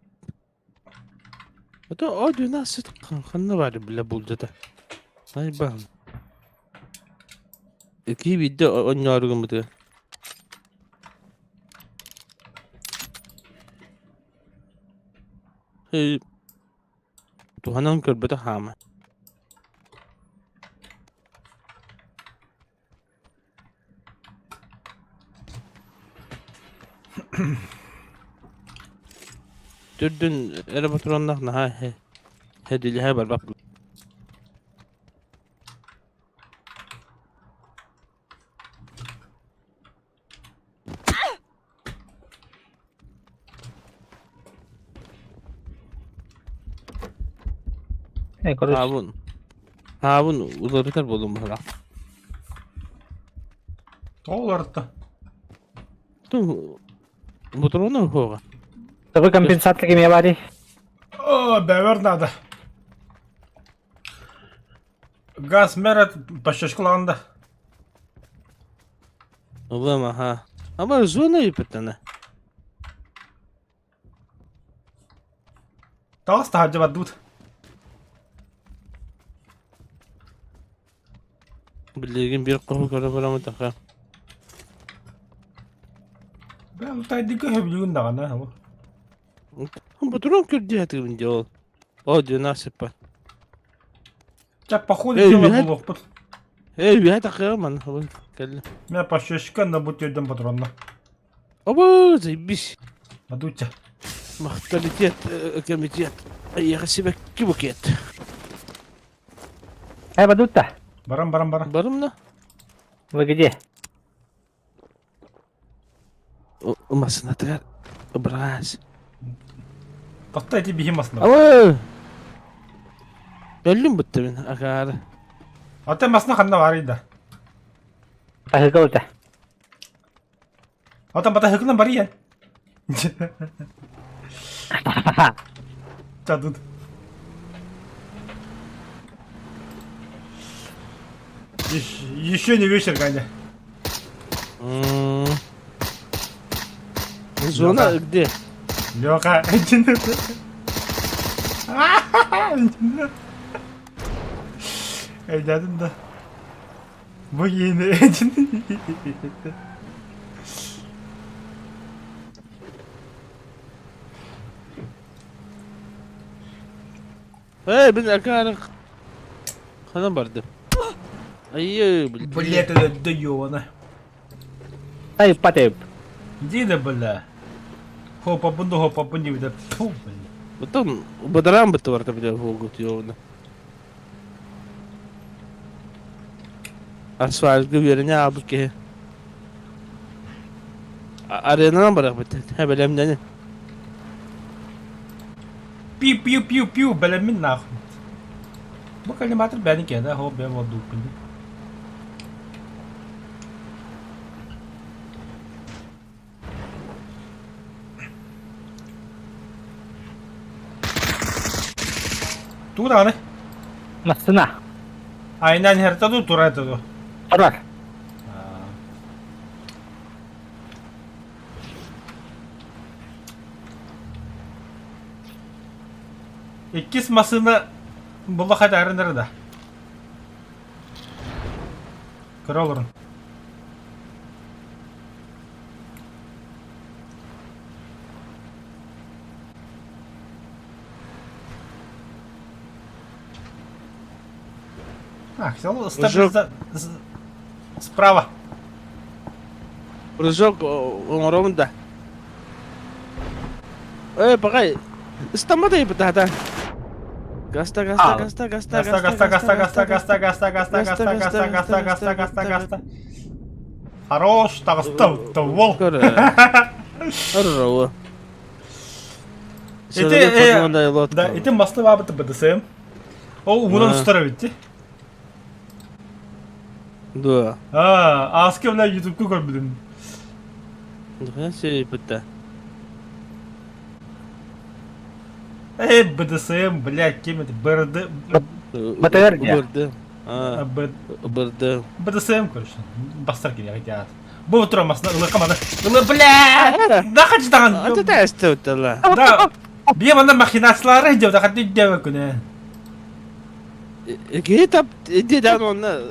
Это о 12 ханна баар бile булдьата. Айбан. Ики биирдэ онньоору гыммытыгар. Туһанан көрбөтөх хаама. Төрдүн эрэ ботуруоннаах наһаа хэдилиһэ барбаппын. Э, короче, Хаабын хаабын уларытар буолуом быһыылаах. Тоҕо уларытта? Ту ботуруона уһуоҕа. Такой компенсация кимиэ баарый? О, бэвэр надо. Газ мэрэ пощечкалаанда. Ылыам аха. Ама зона ыыппыттана. Таҕыс таһырдьа бардыбыт. Билигин биир хоһу көрө бараммытаха. Бэм тайдыга хөбүлүгүн даҕаны. Ботурон көрдү дии ол. О, 12 па. Ча, походу Эй, дела үһэ булуохпут. Эй, үһэ тахыа ман кэллэ. Мэ пощечка на бу тиэрдэн патронна. Оба, заебись. Мадуча. Махталитет, комитет. Эйиэхэ сибэкки букет. Эй, бадутта. Барам, барам, барам. Барымна. Вы где? Массыынатыгар быраас. Таста ити биһи массына. Абы! Өллүм бытты мин акаары. Ата массына ханна бар да. Таһыгал это. Ата бата хыкынан бар иен. Чадут. Еще не вечер, Ганя. Зона где? Леха, Өйдөөтүм да. Бу киһини Эй, мин акаары ханан бардым? Айыы, блин. Блядь, это ёбана. Ай, патеп. Иди да, бля. Хопа бунду, хопа бунди, да. Фу, бля. Потом бадарам бы тварта, бля, могут, ёбана. Асфальтга үөрэнэ аабыт киһи. Аренанан барахпыт, бэлэмнэни. Пиу-пиу-пиу-пиу, бэлэммин нахуй. Бу коллиматор бэни киэнэ, хоп, бэм ордууппун. Тугу даҕаны? Массына. Айынан иһэртэ дуу, тура этэ дуу? Турар. Иккис массыына булла хатаарыннара да. Көрө олорун. Так, все, стабилиза... Справа. Прыжок оҥоробун да. Эй, пакай, ыстамматай бытаата. Гаста, гаста, гаста, гаста, гаста, гаста, гаста, гаста, гаста, гаста, гаста, гаста, гаста, гаста, гаста, гаста, гаста. Хорош, таҕыста, уол. Хорошо. Ити, да, ити масты баабыт БДСМ. Ол уунан устара битти. Да. А, аски бля ютубка көрбүтүм. Нихуя себе бытта. Эй, БДСМ, блядь, кем это? БРД... БТР БРД. А, БРД. БДСМ, короче. Бастар кини хотят. Бу туран масына ылыахха маны. Ылы, бля! Да хачтаҕын. Аты тээстэбиттэлэ. Да. Бие манна махинациялары дьэ, да хаты дьэ күнэ. Киһи тап деден онно.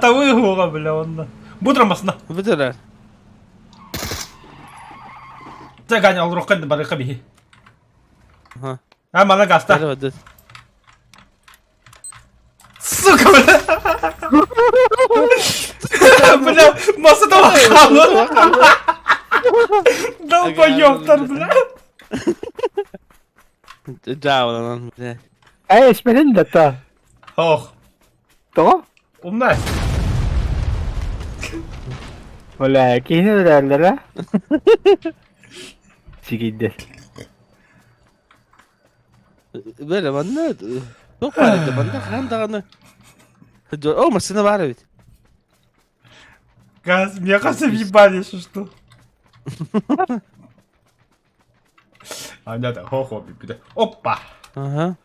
Тавы хуга бля онно. Бу туран масына. Бутара. Чэ, Ганя, олоруохха барыахха биһи. Ага. А, мана гаста. Сука, бля! Бля, масса хаалла. Долбоёбтар, бля. Дьаабыланан, бля. Эй, испэнин да та. Ох, Тоҕо? умнай. Бля, киһини өлөрөллөр Сигийдэр. Бэлэ манна туох баар этэ манна хаһан даҕаны О, массыына баар эбит. Газ, мне кажется, въебали, если что. А, да, да, хо-хо, Опа! Ага.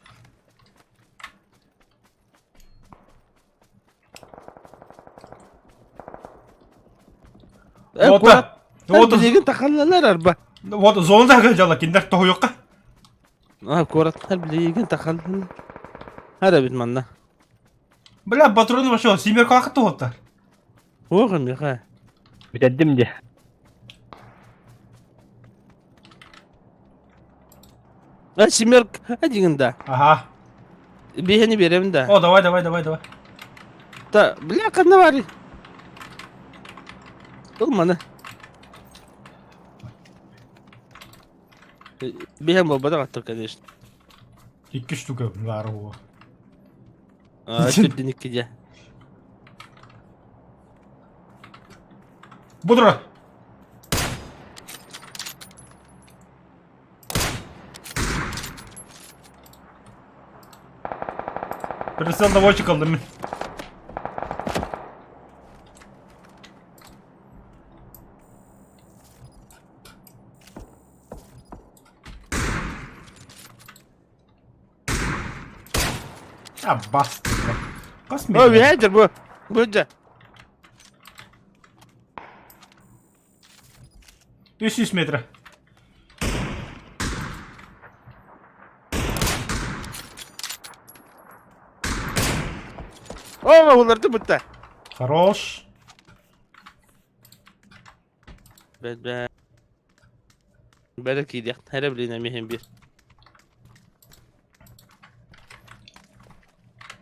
Вот, вот, билигин тахаллалар арба. Вот, зона дьала киндер тоһуйукка. А, куораттар билигин тахаллалар. Ара бит манна. Бля, патроны вообще семерка тоһуттар. Ох, миха. Бүтэрдим дии. А, семерка один да. Ага. Биһини берем да. О, давай, давай, давай, давай. Та, бля, ханна баарый? Ыл маны. Биһэн буолбатах аттар, конечно. Икки штука баар буолуо. А, төрдүн икки дьэ. Будра! Прицел наводчик ыллым. А, басты. О, ветер, бу. Бу 300 метра. О, уларды бутта. Хорош. Бэ Бэрэ киириэх, эрэ билин эмиһин биир.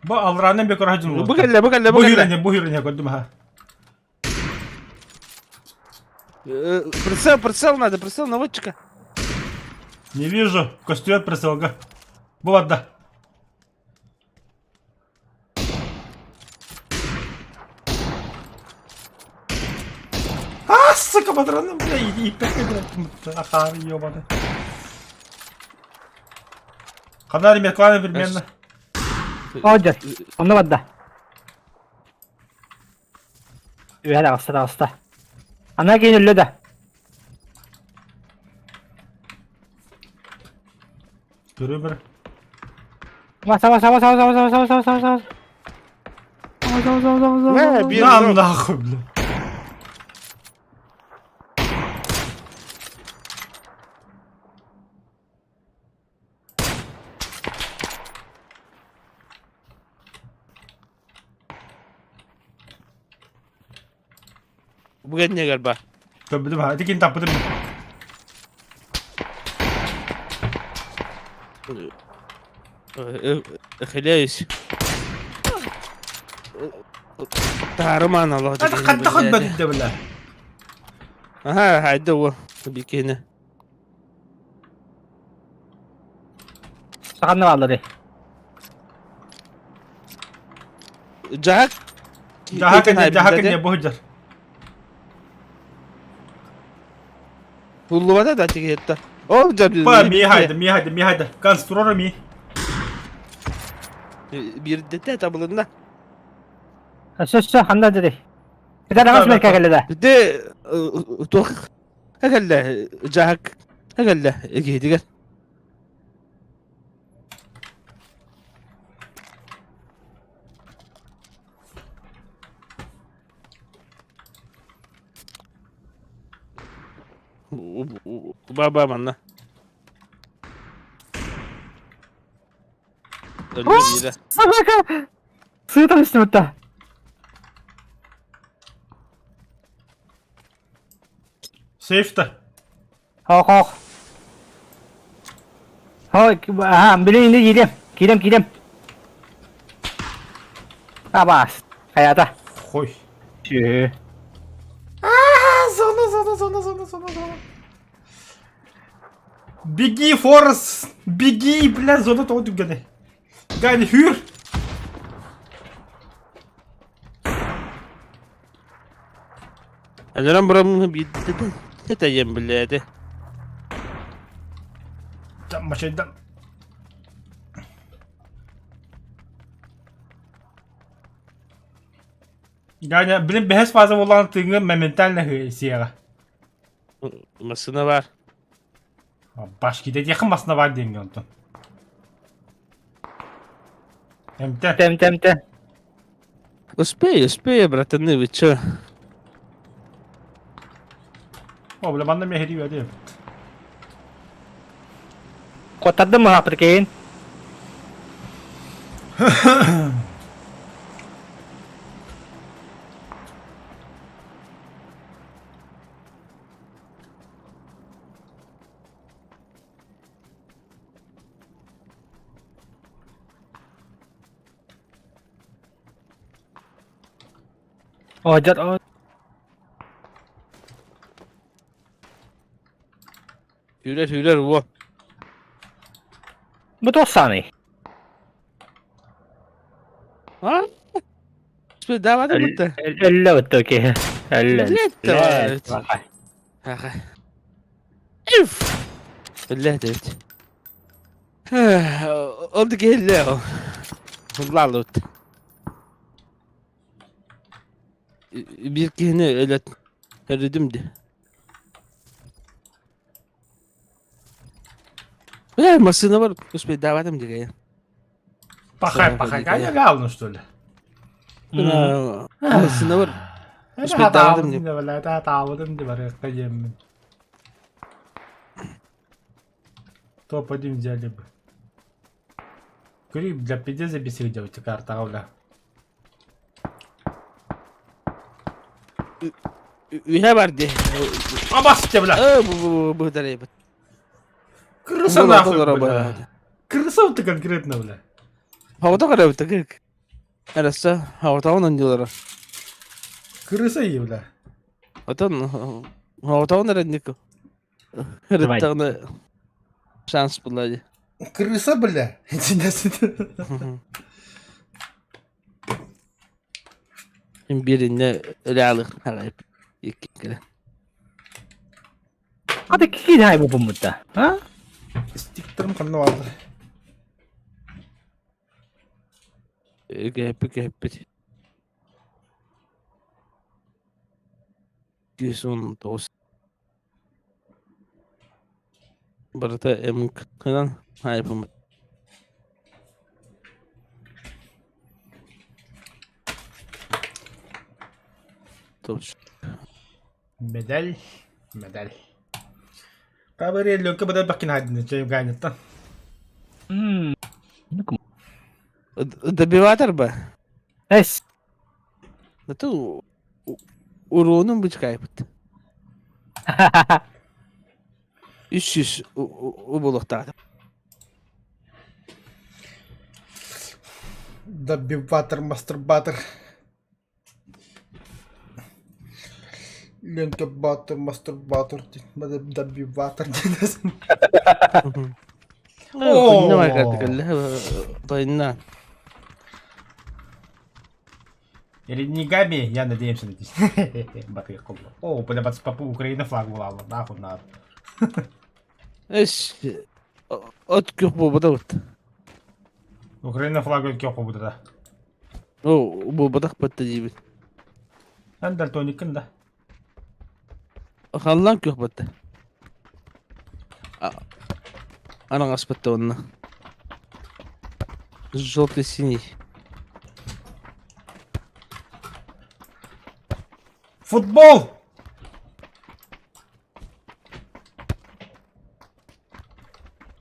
Бу алранын бек орахадьын Бу кэллэ, бу кэллэ, бу Бу кэллэ. хүрүнэ, бу хүрүнэ көрдүм ха. Прицел, прицел надо, прицел наводчика. Не вижу. Костюет прицелга. Бу барда. А, сука, патроны, бля, и блядь, ахар, ебаный. Хана ремекланы примерно. Оодьор, онно барда. Үөһэ таҕыста таҕыста. Ана киин өллө да. Көрө Саба саба саба саба саба саба саба саба саба. Саба саба саба саба саба. Мэ, биир На нахуй, бля. Бу кэннигэр ба. Көрбүтүм ха, ити кин таппытым. Хиляюсь. Таарымаан аллах. Это хатта хот бөдүдэ бля. Аха, хайда уо. Бикини. Саханна бааллары. Жаак. Жаха жаха кэнне бу сылдьар. Туллубата да тигиэтта. Ол дьэ Па, ми хайда, ми хайда, ми хайда. Конструктор ми. Биирдэтэ табылынна. Өссө өссө ханна дери. Питер аҕас мэркэ кэллэ да. Бите туох кэллэ жаак кэллэ эгиһитигэр. Баба манна. Өллө биирэ. Собака! Сыытан истибитэ. Сейфта. Хох хох. Хой, аха, билин ини киирем. Киирем, киирем. Абаас. Хайата. Хой. Сү. Зона, зона, зона, зона, зона, зона. Беги, Форест! Беги, бля, зона тоҕо түргэнэ. Гайны хүүр! Өлөрөн бараммын биирдэ тэйэн билээти. Мачайдан. Ганя, блин, бэһэс фаза буолан тыыҥҥа моментально сиэҕэ. Массыына баар. Башкида диэххин массыына баар диэҥҥэ онтон. Эмтэ. Тэм тэм тэ. Успею, успею, братаны, вы чё? О, бля, манна мехри үөдэ. Куоттардым мыһааппыт кейин. О, дьэ, о, Сүүрэр, сүүрэр, уо. бу туох сааный? А? Давай бутта. Өллө бутта киһи. Өллө. Блядь, давай. Өллө дэбит. Ол да киһи Лалут. Биир киһини өлөт өлүдүм ди. Э, массыына бар, успейдаабатым дигайа. Пахай, пахай, я галну, что ли? Массыына бар. Успейдаабатым ди. Таабытым ди барыахха диэммин. Топ-1 взяли бы. Көрүй, для пиздец забесили девочка картаҕа бля. Үһэ бар дии. Абасте, бля! Э, бу бу бу Крыса нахуй, бля. Крыса ты конкретно, бля. Хавата карабыта как. Араса, хаватаун ондилара. Крыса и, бля. Отон хаватаун эрэнник. Рыттагына шанс була дии. Крыса, бля. Бииринне өлөалых хаҕайып икки кэлэ. Хата киһи дай бу буммутта. А? Стиктерим ханна бааллар. Кэһэппит кэһэппит. 219. Барыта МК-нан айпыммыт. Медаль, медаль. Кабаре Лёнка бадар бакин хайдын чайганыттан. Добиватор ба? Эс. Это уронун бычкайбыт. 300 убулуктаатым. Добиватор, мастурбатор. Ленка батыр, мастурбатор, добиватор диэн. Тойна. Ренегами, я надеемся надеюсь. Батыр О, бля, папу Украина флаг булалла, нахуй надо. Эс от күх буолбатабыт. Украина флага күөх буолбута. О, буолбатах батта диибит. Эн дальтониккин да. Халлаан күөх батта. Араҥас батта уонна. Желтый синий. Футбол!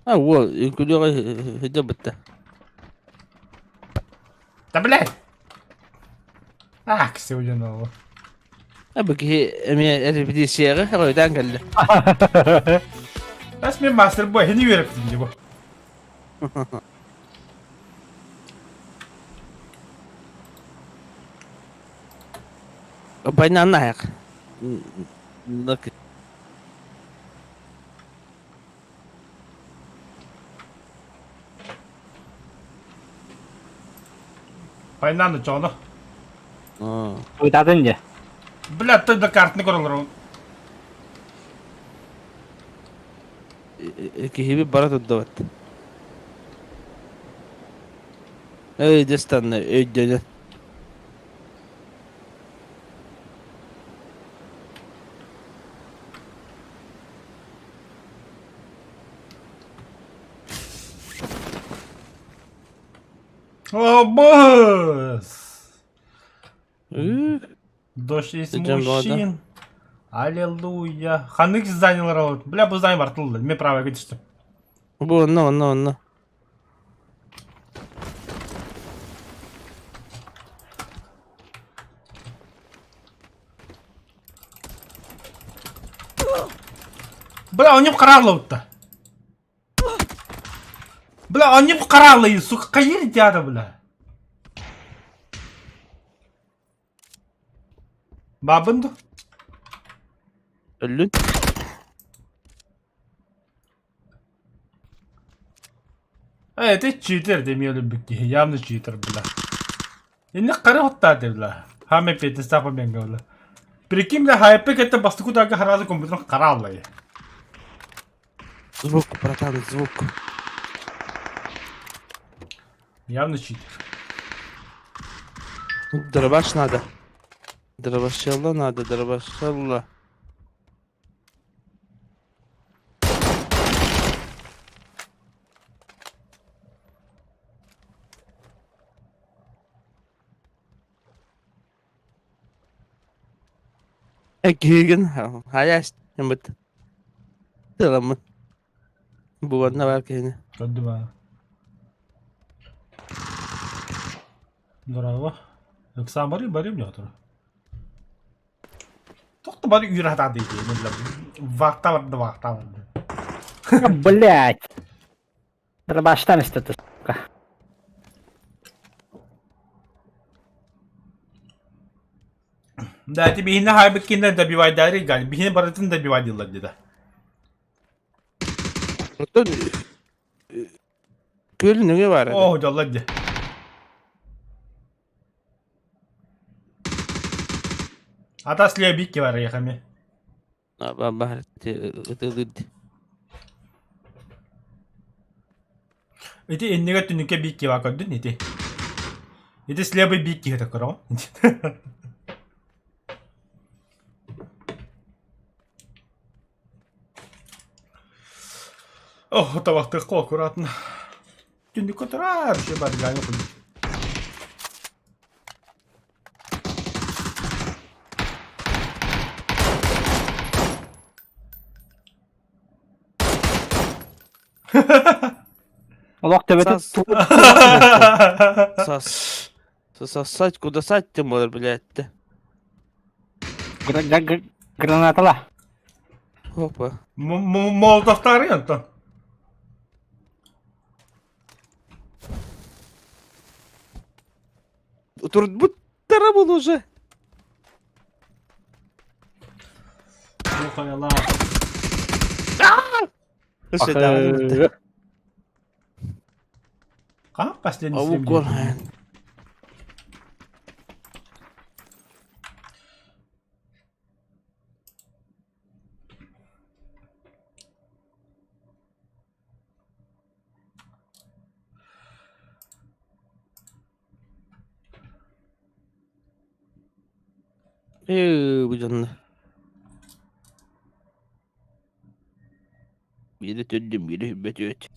А, уол, үҥкүлүөҕэ сылдьабыт да. Да блядь! Ах, сегодня нового. А бу киһи эмиэ репетицияҕа хойутаан кэллэ. Бас мен мастер бу хини үөрэптим дии бу. Байнааннаах. Байнааны чооно. Уйтатын дьэ. Бля, той да картны көрөлөр. Киһиби бара турдубат. Эй, дьастанна өйдөнө. О, босс! Дождь из мужчин. Аллилуйя. Ханнык зданиялар алат. Бля, бу здание бартылды. Мен право кетишти. Бу онно, онно, онно. Бля, он не қаралыпты. Бля, он не қаралы, сука, қайыр дяда, бля. Бабынды. Өллүн. Э, это читер демейли бүкки. Явно читер, бля. Инне қары хоттаа бля. Хаме петин сапа менге, бля. Прикинь, бля, хайпе кетте бастыку дагы харазы компьютер қараллай. Звук, братан, звук. Явно читер. Дробаш надо. Дробашелла надо, дробашелла. Киһигин хайа астыммыт тыламмын бу манна баар киһини Көрдүм аа. Здорово. Ыксаан барыы барыым дьоҕотор. Тохто бары үүрэ сатаата дии Вахта барда, вахта барда. Блять. Дробаштан истэ сука. Да, ти биһини хайбыккинна добивайдари гал. Биһини барытын добивайдылар деді. Оттон күөл нөҥүө баар этэ. Оо, дьоллор дии. Атас лебикки бар яхами. Баар ытылыыр дии. Ити иннигэ түнүккэ бикки бар көрдүн ити. Ити слева бикки это көрөҕүн. Ох, табахтыахха аккуратно. Түннүккэ турар, вообще бар Олох төбөтө Сас. Сас. Сосать куда сать тем более, блядь. Гранатала. Опа. Молотовтары онтон. Турбуттара был уже. Бу хайалаах. Хаһан последний Ау, стрим гор. Ээ, бу дьонно. Биири төрдүм, биири бөтүөт.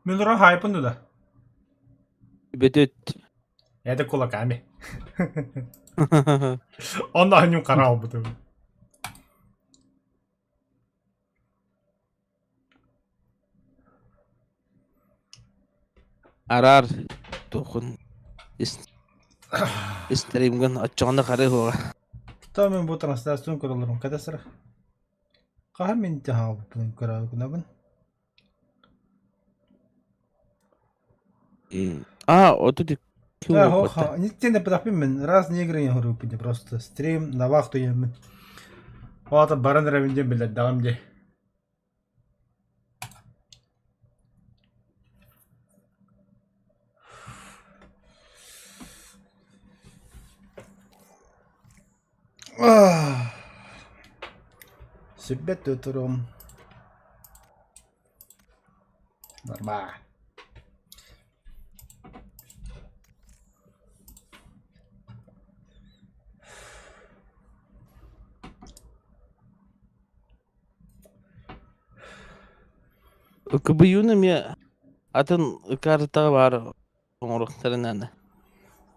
Мин ура хайпын да. Бөтүөт. Это кулаками. Онно аньым хара албытым. Араар туохун истримгын оччоҕуна харыы уоҕа. Что мен бу трансляцияны көрөлөрүм кэтэсэр. Хаһан мин хаалбыппын көрөбүн. А, отут икки Да, буолбута. Ничтен эппэтэхпин раз негры хоруйпун просто стрим на вахту иһэммин. Ол баран эрэбин диэн биллэрдэҕим дии. Сүрбэт турум. Нормально. КБЮ-ну эмиэ атын картаҕа баар оҥоруохтарын наада.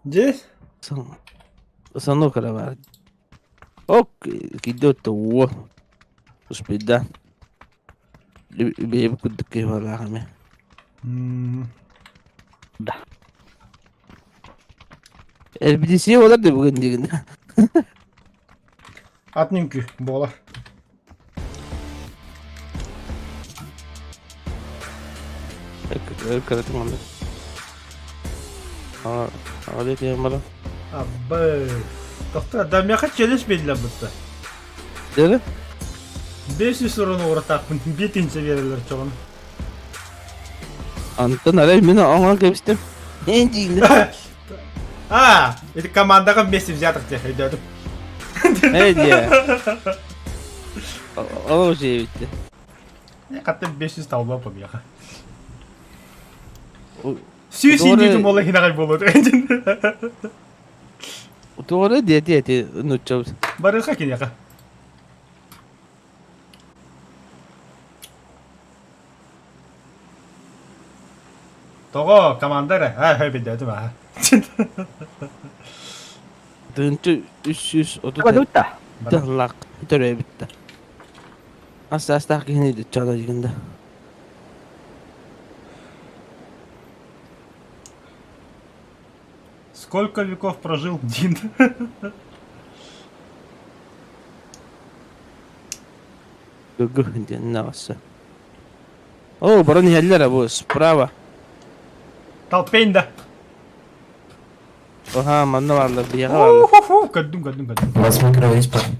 Дьэ? Санок эрэ баар. Ок, кидет уо. Успейда. Бэйэбит курдук киһи баалаах эмиэ. Да. Эрбидисиэ буолар да бүгүн дигин. Атын үҥкүү буолар. Кыратык манна. Аҕа диэн баран. Абы. Тохтоо, да миэхэ челлендж биэрдилэр бытта. Дьэ? 500 уран угуратаахпын, биэтинчэ биэрэллэр чоҕун. Антон арай мин оҥорон кэбистим. Эн диигин. А, это командаҕа вместе взятых тех өйдөөтүм. Эй диэ. Ол уже битти. Хатта 500 талба побеха. Сүүс индиитин буола хинагай буолуот. Туора диэти эти нуччабыт. Барыха киниэхэ. Тоҕо команда эрэ аа билдэтим аа Тыһыынча 330 Валюта. тыһылаах төрөөбүттэ. Ас саастаах киһини чала дигинда. Сколько веков прожил Дин? Гг диэн наҕасса. О, баран иһэллэр бу справа. Толпень да. Ага, манна бааллар, биһиэхэ бааллар. Көрдүм, көрдүм, көрдүм. У вас микро есть, парень?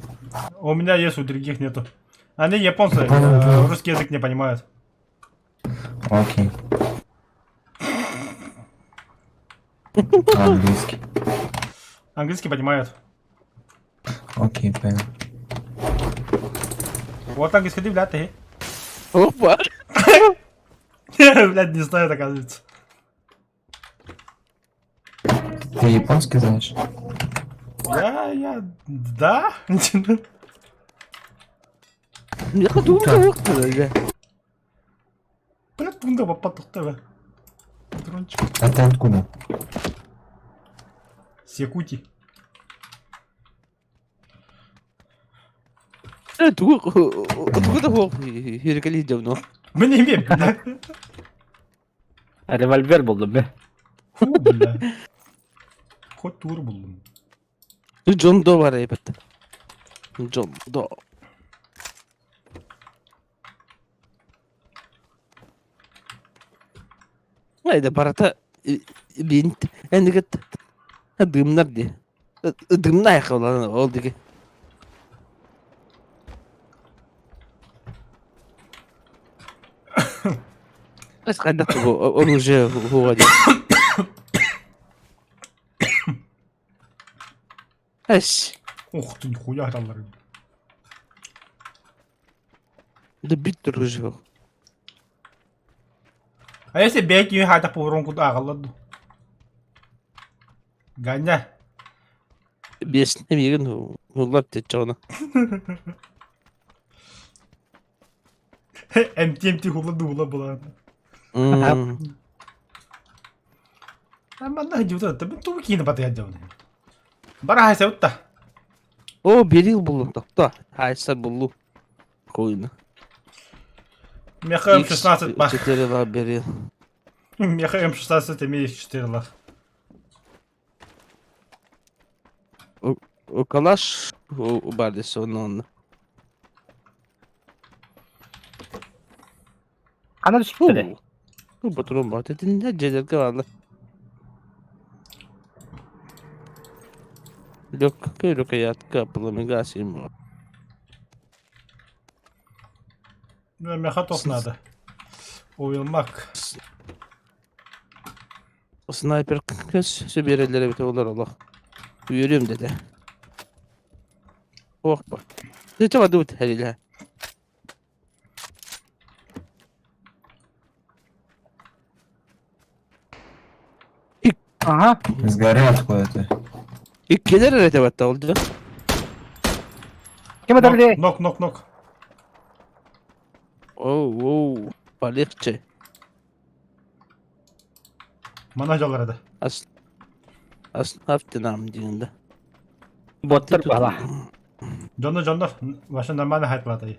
У меня есть, у других нету. Они японцы, Понял, понял. русский язык не понимают. Окей. А английский? Английский понимают. Окей, понял. Вот английский, ты, блядь, ты. Опа! Блядь, не знаю, оказывается. Ты японский знаешь? Я, да? Миэхэ тугу да суох да. Блядь, тунда баппа Дрончик. А ты откуда? С Якутии. Тугу тугу да суох хирикали давно. Мы не имеем, бля. Револьвер булдум бе. Фу, бля. Хоть тур булдум. Джон До бар эбит. Джон До. Айда барата бинт энигет дымнар ди. Дымна айхалан ол диги. Бas хайдах бу оружие хуга ди. Эс. Ух ты, нихуя аталлар. Да бит оружие. А если бэки хата пурон куда агалладу? Ганя. Бес немеген хуллар течона. МТМТ хула дула была. А манна дюта, ты ту кина патя дёвны. Бар хайсабыт да. О, берил буллум тохто. Хайсар буллу. Хуйна. Меха М16 бар. 4 ла берил. Меха М16 эмиэ 4 лах. Калаш бар десе онно. Хана түспүттэрэ? Бу патрон бар. Тетинде дьиэлэргэ бааллар. Легкая рукоятка пламегасим. Меха тох надо. Уйулмак. Снайпер көс сөбиэрэллэрэ эбитэ олор олох. Үөрүөм дэтэ. Ох ба. Ты бадыбыт хэрилэ. Ага. Сгорел откуда-то. Иккилэр эрэ этэ ол дьэ. Ким это блядь? Нок, нок, нок. Оу, оу, полегче. Мана дьаллар да. Ас Оставьте нам диэн да. Боттар бала. Дьонно, дьонно, вообще нормально хайплатай.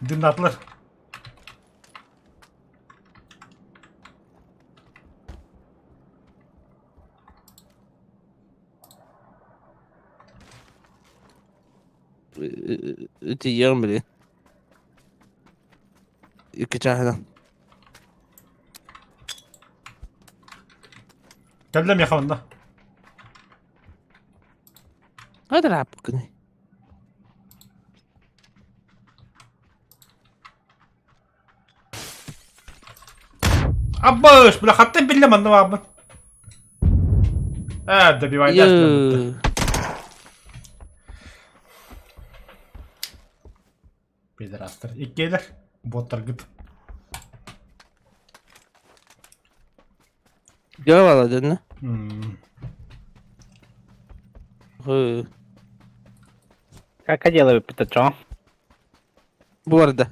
Дымнатлар. Тиийэҕин били. Икки чааһынан. Кэллэ миэхэ онно. Хайдах ааппыккыный? Аббаш, бля, хаттан биллэ манна баабын. Ээ, добивайдаас. Йоо. Пидорастар. Иккиэлэр. Боттаргыт. Дьэ дэннэ. М. Хы. Как делаю пятачок? Бу барда.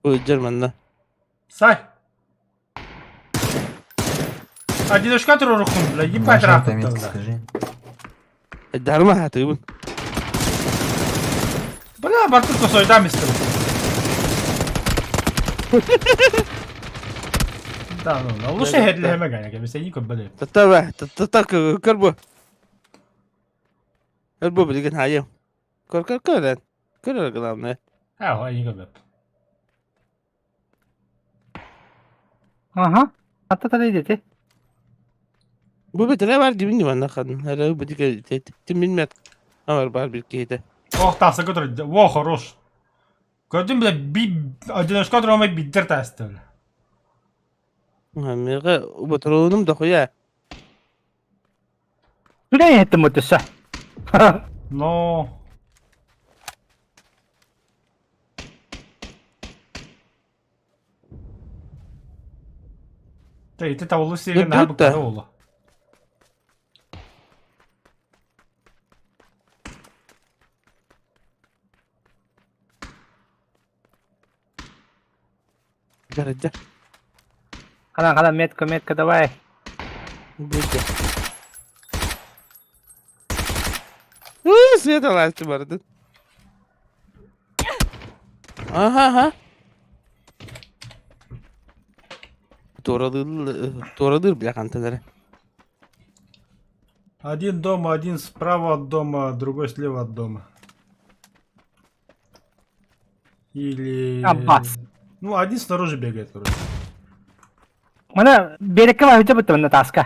Ыдьар манна. Сай. Одиночка туроруккун, бля, ебать Нажал рахуттар, метки, бля. скажи. Дарма хатыыбын. Бля, бартыр косойдам истим. Да, ну, ну, лучше хедлеме гайна, кебесе и көббеле. Тата тата көр бу. Көр бу билигин хайым. Көр көр көр. Көр главное. А, и көббеп. Ага. Ата та дети. Бу бетеле бар дибин манна хан. Ара бу дике тимин Амар бар бир киһитэ. Ох, тахса көтөр. Во, хорош. Көрдүм, бля, би одиночка турамай биддер таасты, бля. Мега ботроонум дохуя. Сүрэн еттим өтөсө. Но. Та ити табылы сиген Бүттэ. наһаа буккара буолла. Дьэ Хана хана метка метка давай. Бүттэ. Уу, света ласты бардын. Ага, ага. Туоралыыр, туоралыыр бля ханталары. Один дома, один справа от дома, другой слева от дома. Или... Аббас. Ну, один снаружи бегает, короче. Мана берекке бар өтө бүттү мына таска.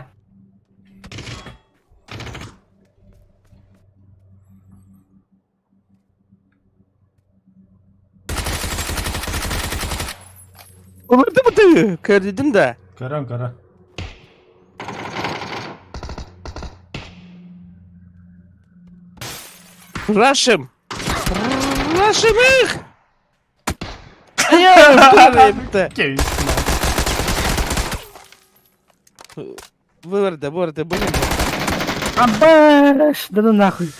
Олорду бу көрдүм да. Каран, кара. Рашим! Рашим их! Айа, Кейс. Вырды, вырды, вырды. Аббаш, да ну нахуй.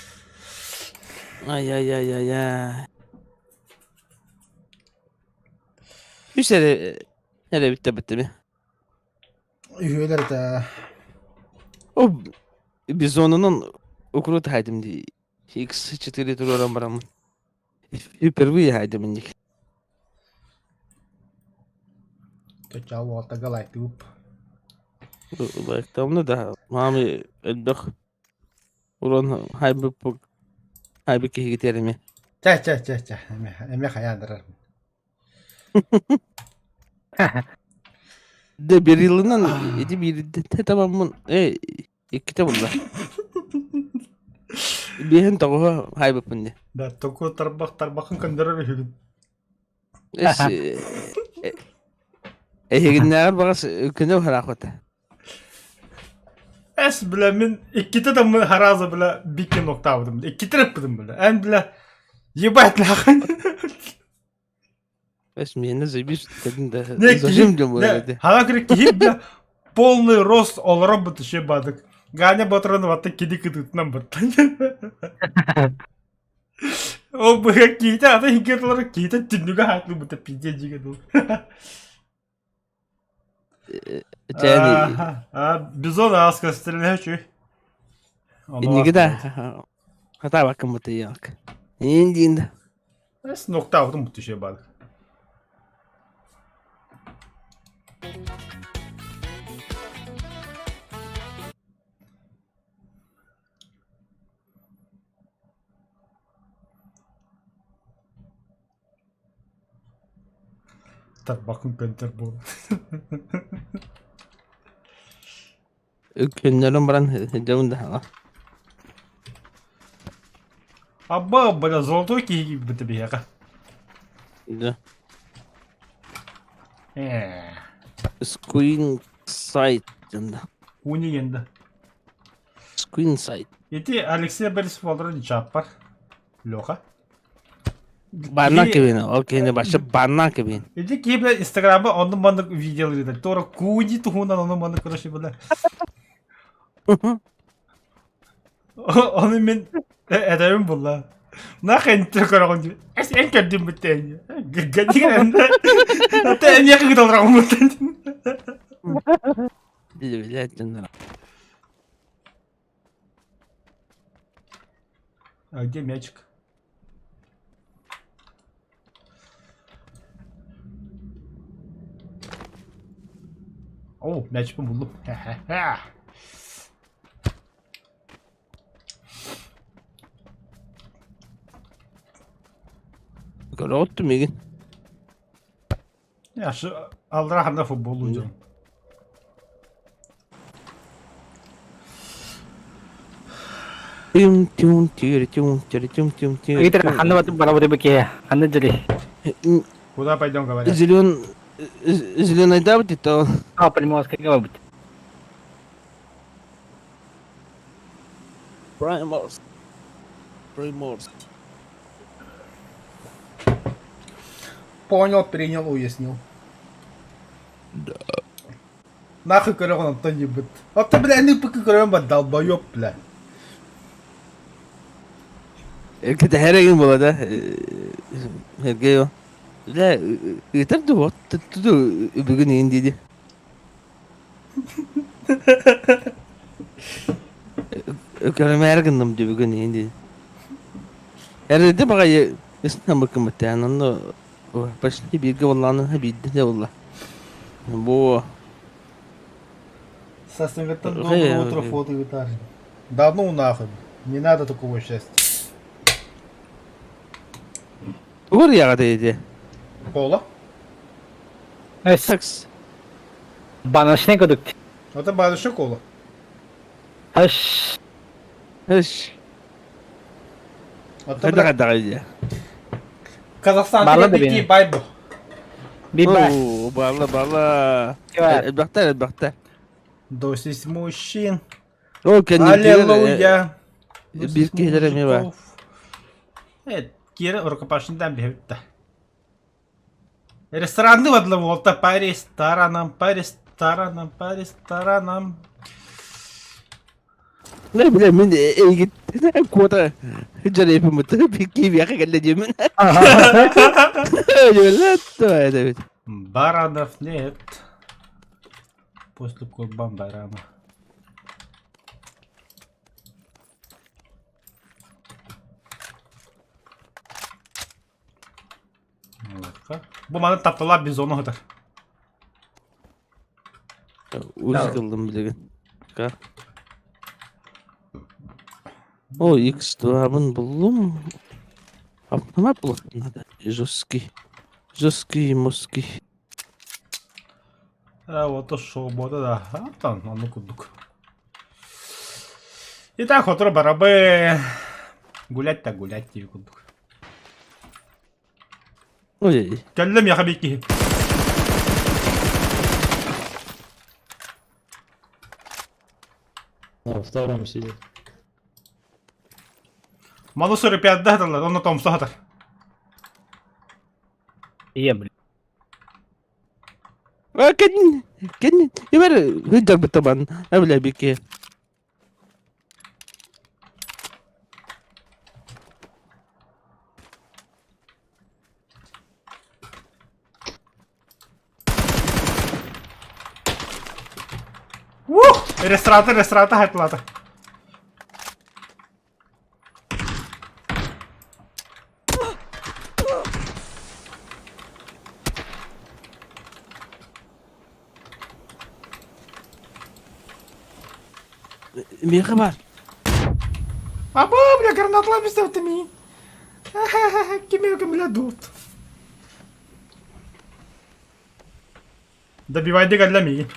Ай-яй-яй-яй-яй. Үс эрэ эрэ бүттэ бүттэ Үһүөлэр да. О, бизонунан укрут хайдым дии. X4 туруоран бараммын. Впервые хайдым инник. Чача уолтага лайктыып. Лайктамны да. Мамы элбэх урон хайбы хайбы киһиги тереми. Ча ча ча ча. Эме эме хайаандырар. De bir yılından ити биирдэ табаммын э иккитэ булла. Биэһин тоҕуһа хайбыппын дии. Да, току тарбах тарбахын көндөрөр үһүгүн. Эс эһигиннээҕэр баҕас күнү хараахпата. Эс бля мин иккитэ да мы хараза бля бикке ноктаабытым. Иккитэ ыппытым бля. Эн бля ебать нахуй. Эс миэнэ заебись кэлин да Не зажим киһи диэн буолар не этэ. хана кири киһи бля полный рост олорон бут еще бадык. Ганя Батранов аты киди кытытынан баттан. Ол быга киһитэ аты хикеталары киһитэ түннүгэ хаатыл быта пиздец дьигэ дыл. Чээн Бизон аас көстөрүнэ инники да хатаабаккын бутуйуок. Иин диин да. Эс ноктаабытын бут түшө бадык. Тарбахын көнтөр буолан. Күннэрин баран дьон да Абба, бля, золотой киһи киирбитэ биһиэхэ. Да. Ээ. Screen сайт да. Уни енді. Screen сайт. Ити Алексей Борисов олорон чаппар. Леха. Банна кебин, ол киһини башы банна кебин. Ити киһи бля инстаграмма оннук маннык видеолар ыытар. Туора куди туһунан ону маннык короче бля. Ону мин этэбин булла. Нахрен ты көрөҕүн дии. Эс эн көрдүм бүттэ. Гэггэтигэр Ата эмиэ кыталраҕым бүттэ. Билет дьоннор. А где мячик? О, мячикпин буллум. Хе-хе-хе. Көрөҕүт мигин. Яшы аллара ханна футбол дьон. Тюм тюм тюр тюм тюр тюм тюм тюр. Ыйтар ханна батып барабыт бике. Ханна жили. Куда пойдем, говорят? Зелен зеленый да вот это. А, Приморская быть. Приморск. Приморск. Понял, принял, уяснил. Да. Нахуй көрөҕүн оттон ебыт. Отто бля НПК көрөм ба долбоеб бля. Кэтэһэр буола да Сергей Бля ыытар дуо туту бүгүн иин диди. Көрүмээр гынным дии бүгүн иин диди. Эрдэ баҕайы ыстаммыккын онно почти бииргэ буоллаҕына биирдэ да буолла. Бу Сарсыҥҥыттан доброе утро фото ыытаар. Да ну нахуй. Не надо такого счастья. Тугур яҕа ити? Кола? Секс. Баночный кодук. Это баночная кола. Аш. Эш. Это, бля, Хайда Казахстан Балла да бики бene. бай бу. Биба. Оо, балла, балла. Элбэхтэр, элбэхтэр. Досись мужчин. Ол кэнники Аллилуйя. биир киһилэрэ эмиэ баар. Э, Кира рукопашныйдан биһибитта. Ресторанны бадла буолта по ресторанам, по ресторанам, по ресторанам. Не, бля, мин эйгит Куота дьарыйпымыт киибиэхэ кэллэ диэмин. Өлөлөт Баранов нет. После курбан барана. Бу маны тапталаах бизону сытар. Уз кыллым билигин. О, X2-бын буллум. Автомат булуох надо. Жесткий. Жесткий, мозги. А вот свобода да. А там, ону курдук. Итак, хотура барабы. Гулять так гулять диир курдук. Ой. Кэллим яха биир киһи. На втором сидит. Маны сөрүпиадда саталлар, онно томсо сатар. Ийэм били. А, кэн, кэн, ибер хыдьарбыттабан, эбилэ бики. Ух! Рестората, рестората хайтылата. Миэхэ баар. Аба, бля, гранаталар бүстәбүтэ миин. Кими көмүлэ дуут. Добивайды кэллэ миигин.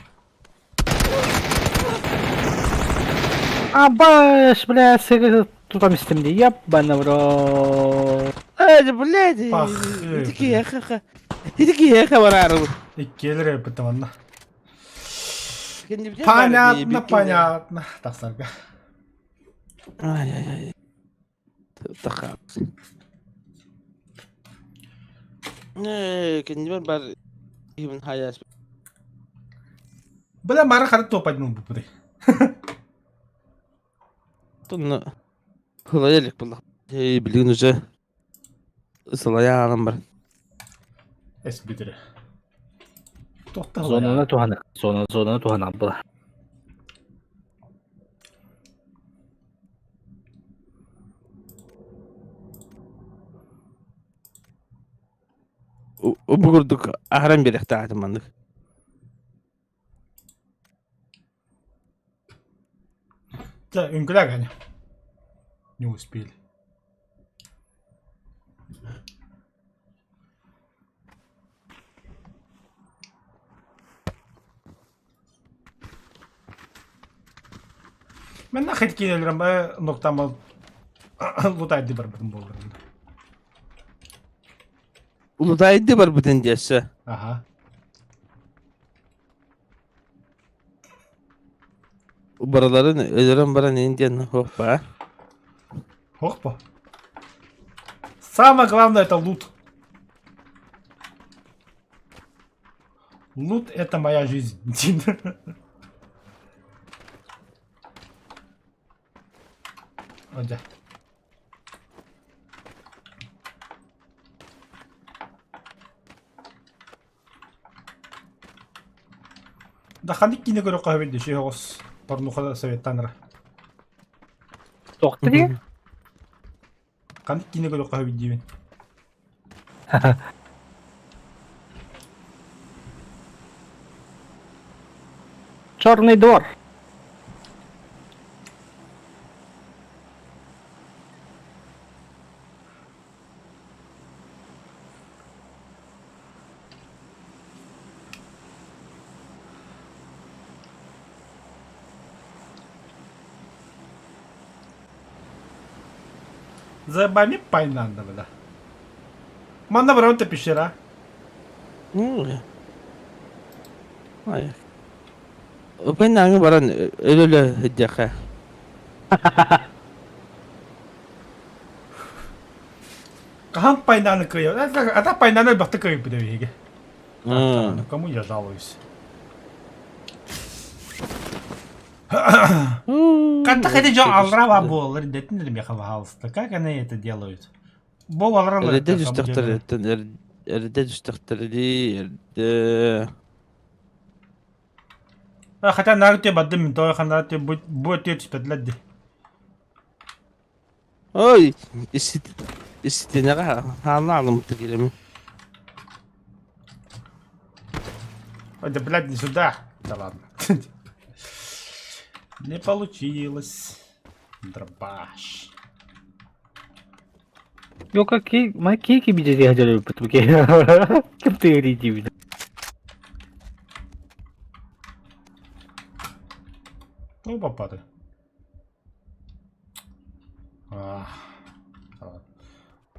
Абаш, бля, сыгы тутам истим дии. Ябана в рот. Ай, блядь. Пах. Ити киһиэхэ ити киһиэхэ бараарыбыт. Иккиэлэр эппитим онно. Понятно, понятно. Тахсарга. Ай-ай-ай. Таха. Э, кэннибэр бар киһибин хайаас. Бля, мара хары топадьмын бупудай. Тонна хылайа илик буолла. Эй, билигин уже сылайа аалан баран. Эс бүтүрэ. Туохта Зонаны туһана, зона, зонаны туһана была. Бу курдук аһаран биэриэхтээх маннык. Чэ, үҥкүлээ Ганя. Не успели. Мен нахет киинэлэрим ноктама лутайды барбытым буолларым. Улутайды барбытын диэссе. Аха. Барыларын өлөрөн баран ин диэн хоппа. Хоппа. Самое главное это лут. Лут это моя жизнь. Одя. Да ханнык киинэ көрүөххэ сөбүй дии оҕус порнуха советтаан Туохта дии? Ханнык киинэ көрүөххэ сөбүй диибин. Черный двор. Забами пайнанда бля. Манна барабын пещера. Ай. Пайнаҥы баран өлө-өлө сылдьыахха. Хаһан пайнаны кыайар? Ата пайнаны элбэхтик кыайбыт эбиһиги. Кому я жалуюсь? Как эти дьон алра ба буолар дэтин меха пожалуйста. Как они это делают? Бу алра Эрдэ түстэхтэр эрдэ түстэхтэр дии эрдэ. Хотя наар те бардым мин той хана те бу бу те түспэтилэр ди. Ой, истинэҕэ хаалла аламмыта киирэмин. Ой, да блядь, не сюда. Да ладно. Не получилось. Дробаш. Yok ki ma ki ki bir de hacer öpüt bu ki. Kim teori gibi. Ну, попады. Ах.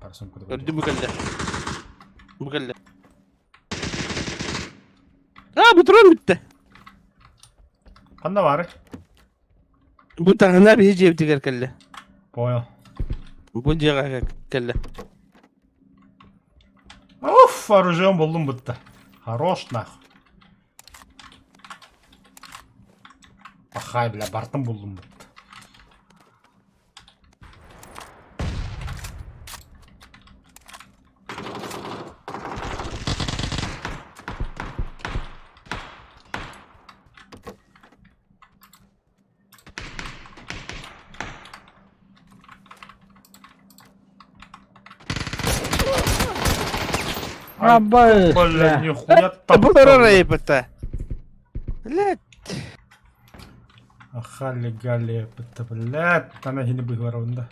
Барсын Көрдүм бу кэллэ. Бу кэллэ. Аа, бу туран бүттэ. Ханна бары? Бу таһына биһи дьиэбитигэр кэллэ. Понял. Бу дьиэҕэ кэллэ. Уф, оружием булдум будто. Хорош нахуй. Пахай, бля, бартын булдум будто. Абай. Бля, нихуя там. Бу турар Блядь. Ахали гали, блядь, она хини быһыарабында.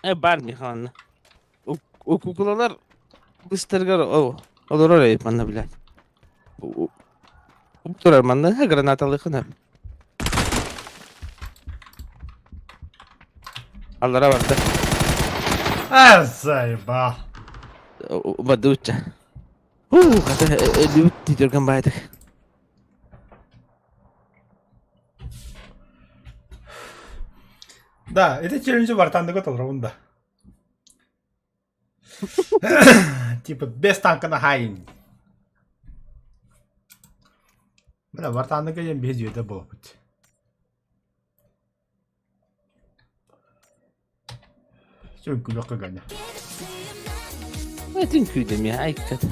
Э бар Михайловна. У кукулалар быстаргар олорор эбит манна блядь. Турар манна гранаталыхына. Аллара барда. А, заебал. Бадуча. Хата өлүбүт титерген баайдык. Да, это челленджи вартандыга толоробун да. Типа без танка на хайн. Бля, вартандыга диэн биһи дьиэтэ буолбут. Үҥкүүлүөххэ Ганя. Этин күүдэм я айккат.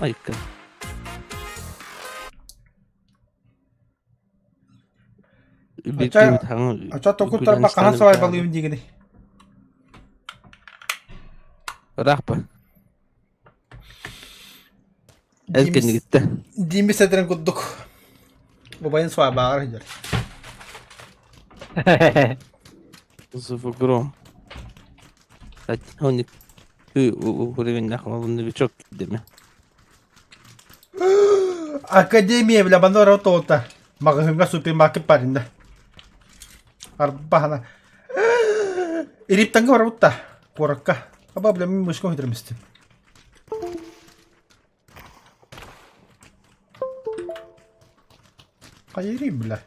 Айка. Ача токуттар бакахан сабай дигини. Рахпа. Эркеннигиттэ. Димби сетерен курдук. Убайын свайбааҕар сылдьар. Звукгром. Они уровень новичок деме. Академия, бля, манора тота. Маҕаһыҥҥа супермаркет паринда. Арбаһана. Ириптанга барабытта. Куоракка. Аба, бля, мин мышка хүтүрмүстүм. Хайырый, бля.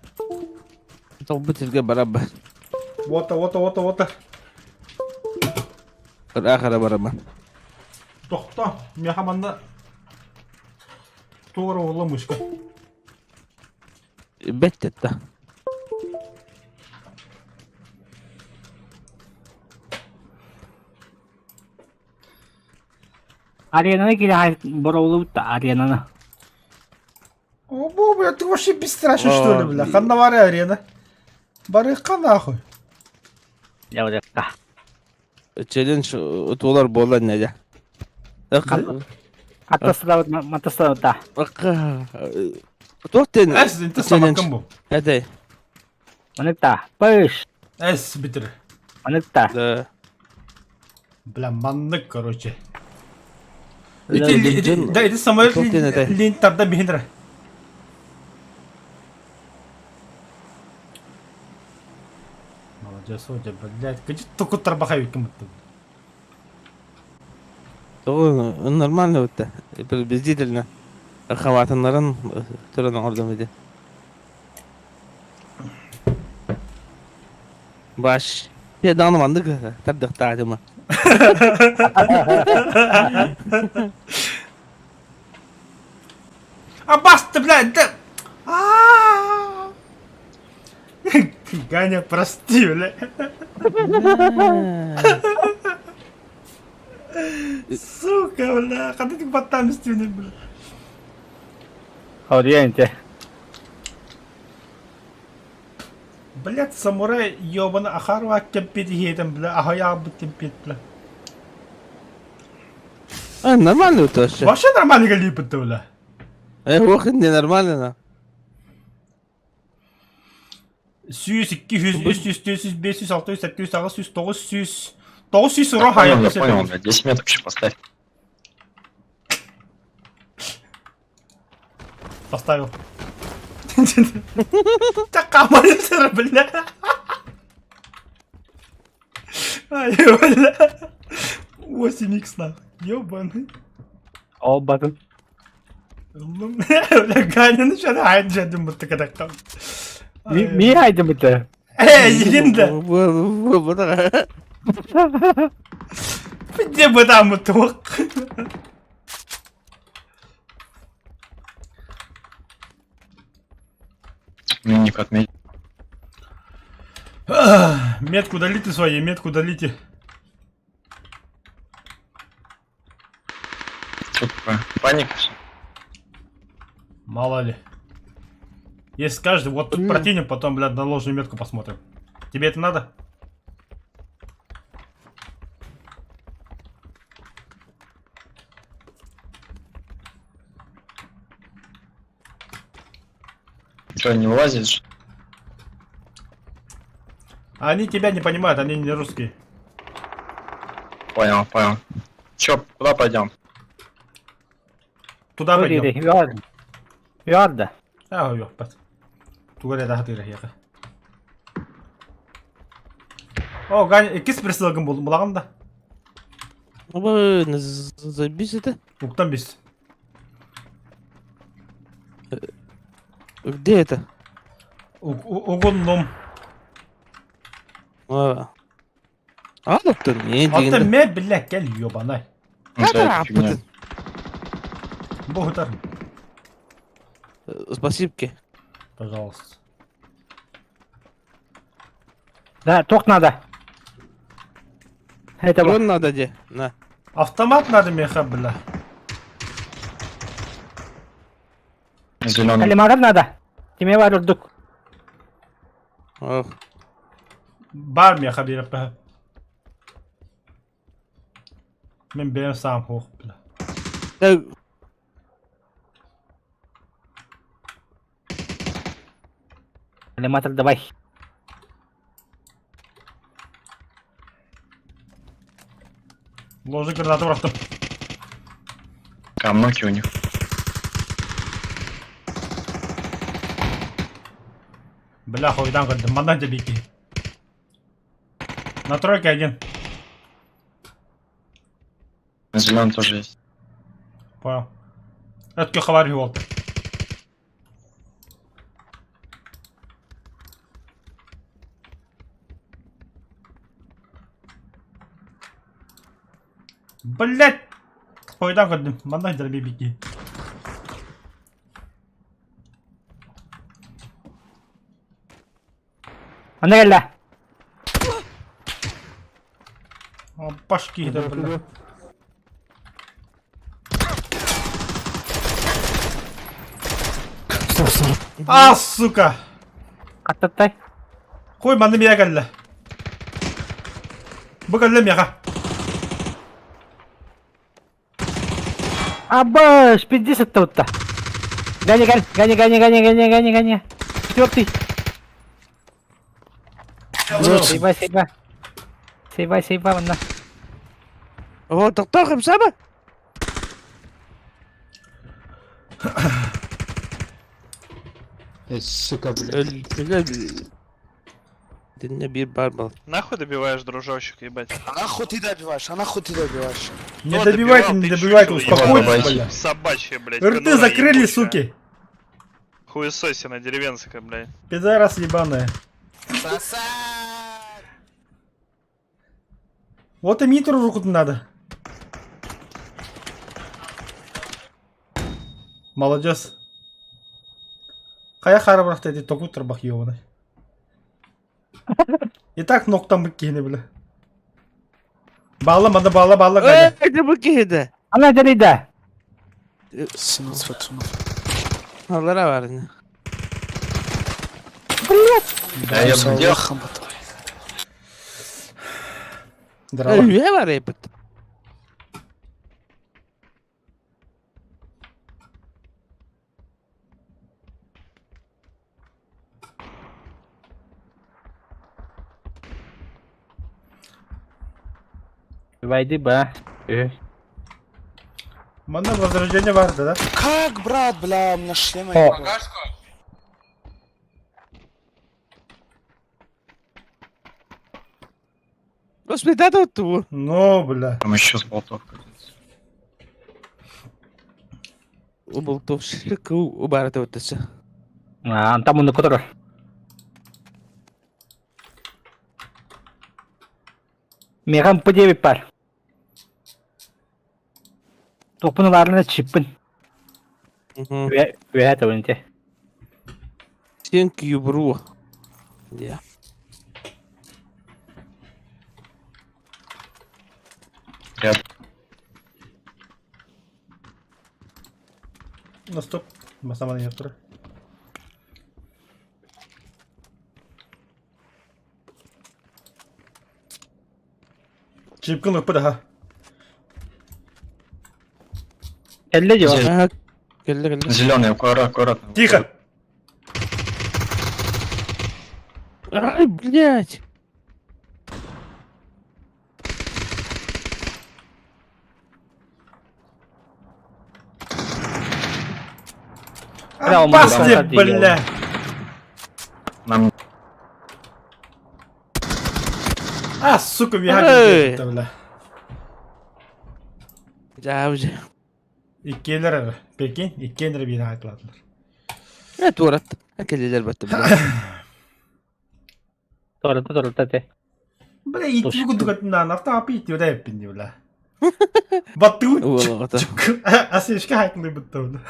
Толбут сиргэ бараба. Вота, вота, вота, вота. Ыраах бараба. Тохто, миэхэ манна туора уолла мышка. Бэттетта. Аренаны кире боровлубут аренаны. О, бо, бля, ты вообще бесстрашен, что ли, бля? Ханна бары арена. Барыхха нахуй. Явдакка. Челлендж туолар буолла нэдэ. Аттастылабыт матастылабыт да. Туох тен Эс, инте самаккын бу. Этэй. Маныкта. Пыш. Эс бүтүр. Маныкта. Да. Бля, маннык, короче. Ити, да, ити самолет линтарда биһинер. Молодец, Одя, блядь. Кыжыт тукуттар бахай үккүм бутты. Нормально бутта. Приблизительно. Хаватыннарын туран оҥордум ити. Баш. Я даҕаны маннык тардыахтаатыма. А баста, блядь, да... А-а-а! Ганя, прости, бля. Сука, бля, ханнык баттаан истибин, бля. Ориенте. Блядь, самурай ёбана ахарва кемпит иһиэтэн, бля, аһайаабыт кемпит, бля. А, нормально это вообще. Вообще нормально липит, бля. Ох, не нормально. 100, 200, 300, 400, 500, 600, 700, 800, 900, 900 euro Понял, я понял, блядь, 10 метров еще поставь. Поставил. Так камера, бля. Ай, бля. 8х нахуй. Ёбаный. Ол батын. Бля, Ганя, что хайджадым бутты кадактан. Ми хайдым бутты. Эй, Линда. Где бы там туох? Миник отметь. Метку удалите свою, метку удалите. Что такое? Паника? Мало ли. Если скажете, вот тут протянем, потом, блядь, на ложную метку посмотрим. Тебе это надо? Что, не вылазишь? Они тебя не понимают, они не русские. Понял, понял. Чё, куда пойдем? Туда пойдем. Ярда. А, ёппат. Туга да хатыра яка. О, Ганя, иккис присылгын булдум булагым да. Забись это. Уктан бис. Где это? Угуннум. А, доктор, не Ата ме бля кел ёбанай. Богутар. Спасибо. Пожалуйста. Да, ток надо. Это Дрон надо где? На. Автомат надо меха, бля. Зеленый. Калимаров надо. Тебе варудук. Ох. Бар меха беріп. Мен берем сам хох, бля. Да. Коллиматор давай. Ложи гранату бырахтым. Камноки у них. Бля, хойдан көрдүм. Мандан жабики. На тройке один. Зеленый тоже есть. Понял. Это хаварь волт. Блять! Хойдан көрдүм. Мандан жабики. Ана кэллэ. Башки, да, бля. Стоп, стоп. А, сука! Хаттаттай. Кой манны мия кэллэ. Бу кэллэ миэхэ. Абаш, 50 тут-то. Гони, гони, гони, гони, гони, гони, гони, гони. Четвертый. Сейба, сейба. Сейба, сейба манна. О, тохтоо хамсаба. Сука, блядь. Өлдүлэр. Динне биир баар бал. Нахуй добиваешь, дружочек, ебать? А нахуй ты добиваешь? А нахуй ты добиваешь? Не Кто добивайте, добивал, не ты добивайте, чучело, успокойтесь, ебаное. бля. Собачья, блядь. Рты конура закрыли, ебучая. суки. Хуесосина деревенская, блядь. Пидорас ебаная. Сосать! Вот и Митру руку надо. Молодец. Хайа харабрахта эти току тарбах ёбаный. И так ноктан быккини, бля. Балла, мада балла, балла, Э, кайда. это бу киһи Ана дьарыйда. 17 патронов. Аллара бар ини. Да, я С где? Аллахом потом. Здорово. Үһэ бар эпит. Вайды ба. Э. Манна возрождение барды, да? Как, брат, бля, у меня шлема О. не было. Господи, да ту. Ну, бля. Там еще с болтовкой. Уболтовщик убарата өттөсө. А, там он которого. Меган П9 пар. Топун ларына чиппин. Үө төвөнте. Thank you, bro. Yeah. Ряд. Ну, стоп. Масама не тур. Чипкин ыппыт аха. Элле жок. Ага. Келле келле. Зеленый, аккуратно, аккуратно. Тихо! Ай, блядь. Бля, он Опасный, может бля! Нам А, сука, Эй! бля, бля. Жаа уже. Иккиэлэр эрэ. Прикинь, иккиэн эрэ биир аайтылаатылар. Э, туорат. Келлелер баттı бля. Тората тората те. Бля, ити курдук автоапы ити өдө эппин дии, бля. Баттыы Уолоҕото. Асешке хайтлый бытта, бля.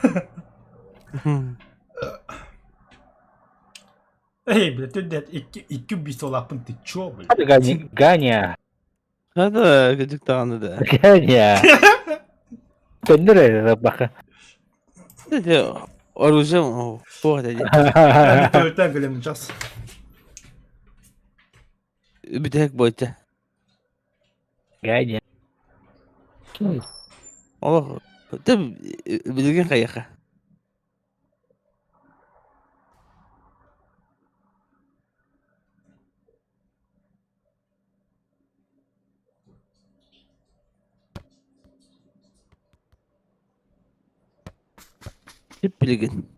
Эй, бля, ты дед, икки икки бис олаппын, ты чё, бля? Ганя. Ганя. Хада кыдык даҕаны да. Ганя. Төндөр эрэ баха. Дэ оружие суох этэ дии. Төрүттэн кэлем час. Бүтэһик буолча. Ганя. Олох тэ билигин хайыха. Тип билигин.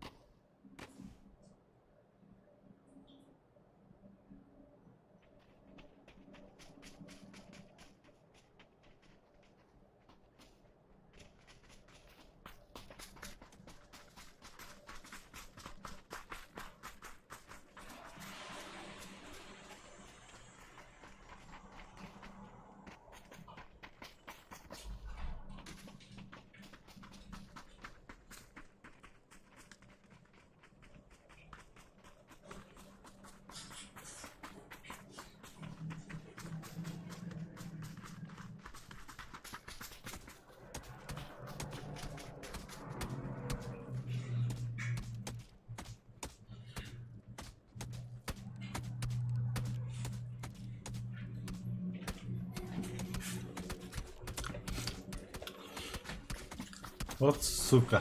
Вот сука.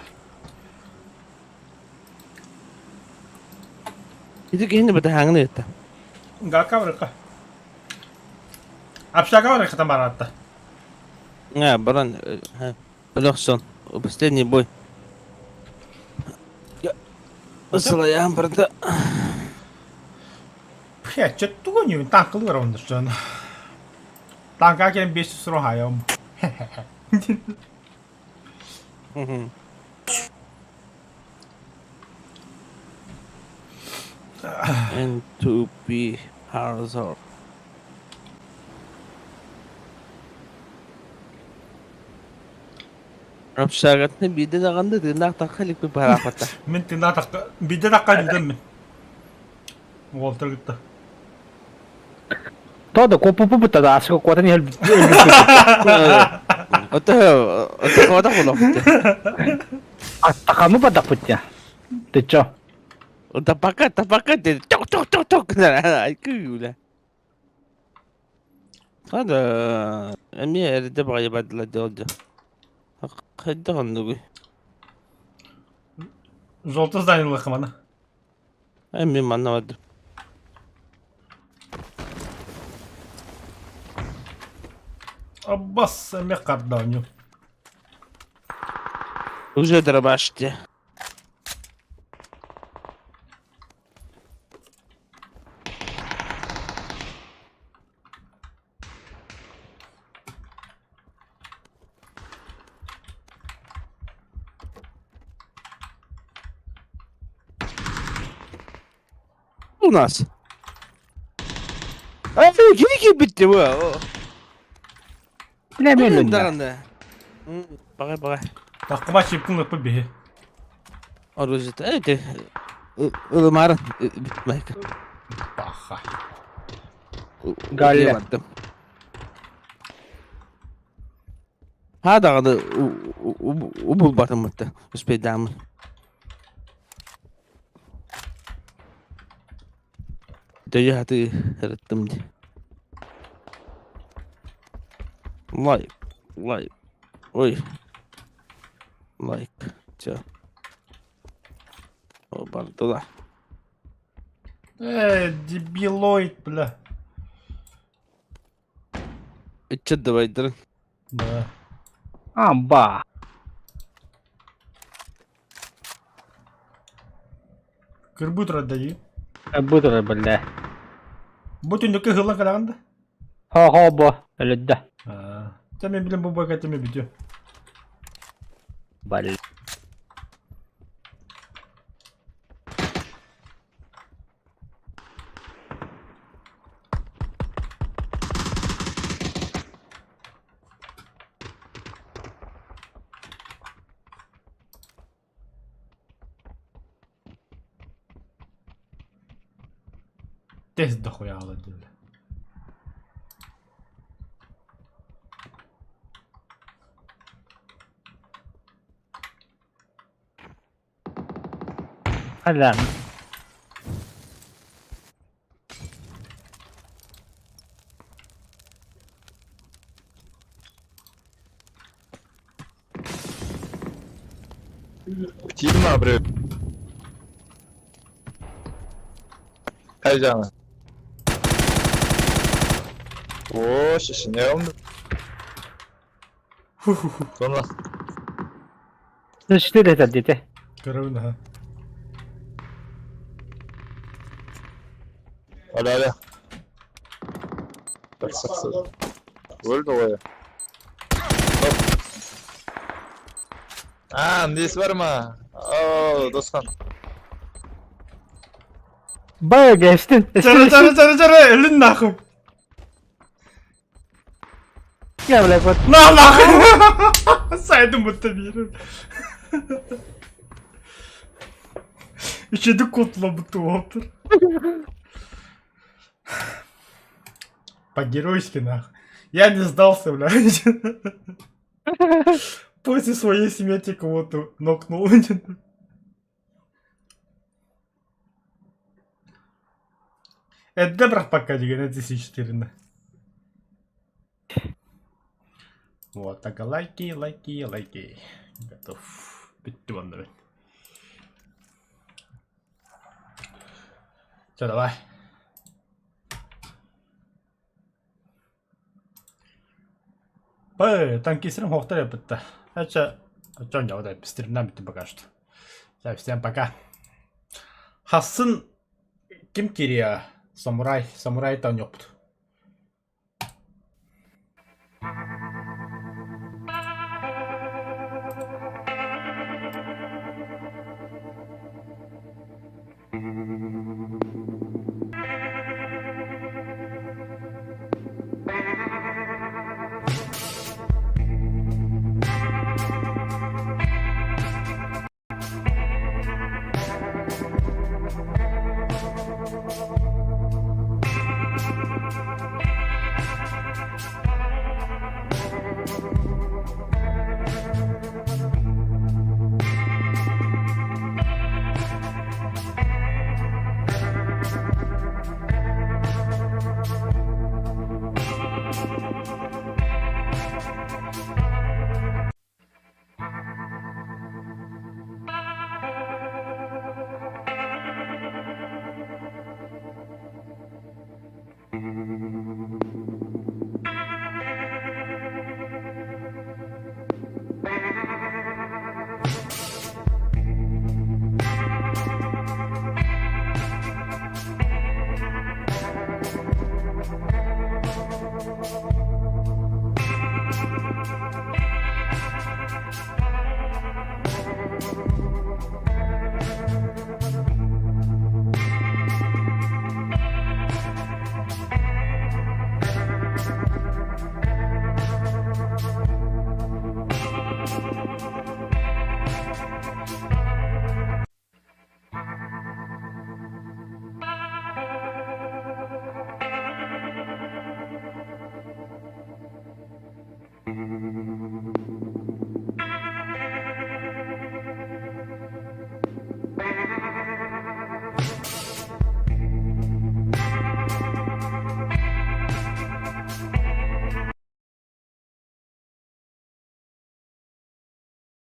Ити киһини бата хаҥын ыытта. Гака барыка. Общага бар хатан бараатта. Не, баран, өлөхсөн. Последний бой. Сылайаан барда. Пхэ, тугу ньүн танкылы барабын Танка кэлэн 500 сору хаайам. And to be Harzor. Общагатны биирдэ даҕаны тыыннаах тахха иликпин параапата. Мин тыыннаах тахха биирдэ тахха илдьэн мин. Уолтар кытта. То да куоппуппут да аска куотан иһэр Ото ото куотах олохпут. Аттахамы бадахпыт я. Ты чё? Тапака тапака ты ток ток ток ток айкы Хада эмиэ эрдэ баҕайы бардылар дьэ Хайдах оннугуй? Желтый здание лахамана. Эмиэ манна бардым. Аббас эмиэ хардаанньу. Уже дробаште. У нас. Эй, кини киирбит бу. Билэмиэн Даҕаны. Баҕай баҕай. Тахкыма чипкин ыппыт биһи. Оружие. Эй, ылымаар бүтмэк. Баха. Галля. Ха даҕаны убулбатым успейдаамын. Дөйө хатыы ырыттым дии. Лайк, лайк. Ой. Лайк. Чё? О, бардыла. Э, дебилоид, бля. Ыччат давайдарын. Да. Амба. Кырбы турар дии. Бу турар бля. Бу түннүккэ ыһыллан кэлэҕин да? Хо-хо бо, өлүддэ. Чэ мен билэн бу бойга теме бүтүө. Бал. Тест дохуя дииллэр. Алан. Тима, бре. Хайжана. О, шишинем. Сонно. Четыре это дети. Көрөбүн аха. Алло, алло. Так, так, Өлді ғой. А, несі бар ма? О, Досхан. Бага, эстин. Чары чары чары чары өлүн нахуй. Я, бля, вот. На нахуй. Сайдым бутта биэрэр. Үчүгэйдик куттала бутту По-геройски нахуй. Я не сдался, блядь. После своей смерти кого-то нокнул. Это брат пока деген 2004. Вот, так лайки, лайки, лайки. Готов. Бүттүм онно. Все, давай. Пэ, танкистерым хоқтар эппитта. Ача, очон жауда стримнан бүттүм пока что. Всем пока. Хассын ким кириэ? Самурай, самурай таонньуохпут.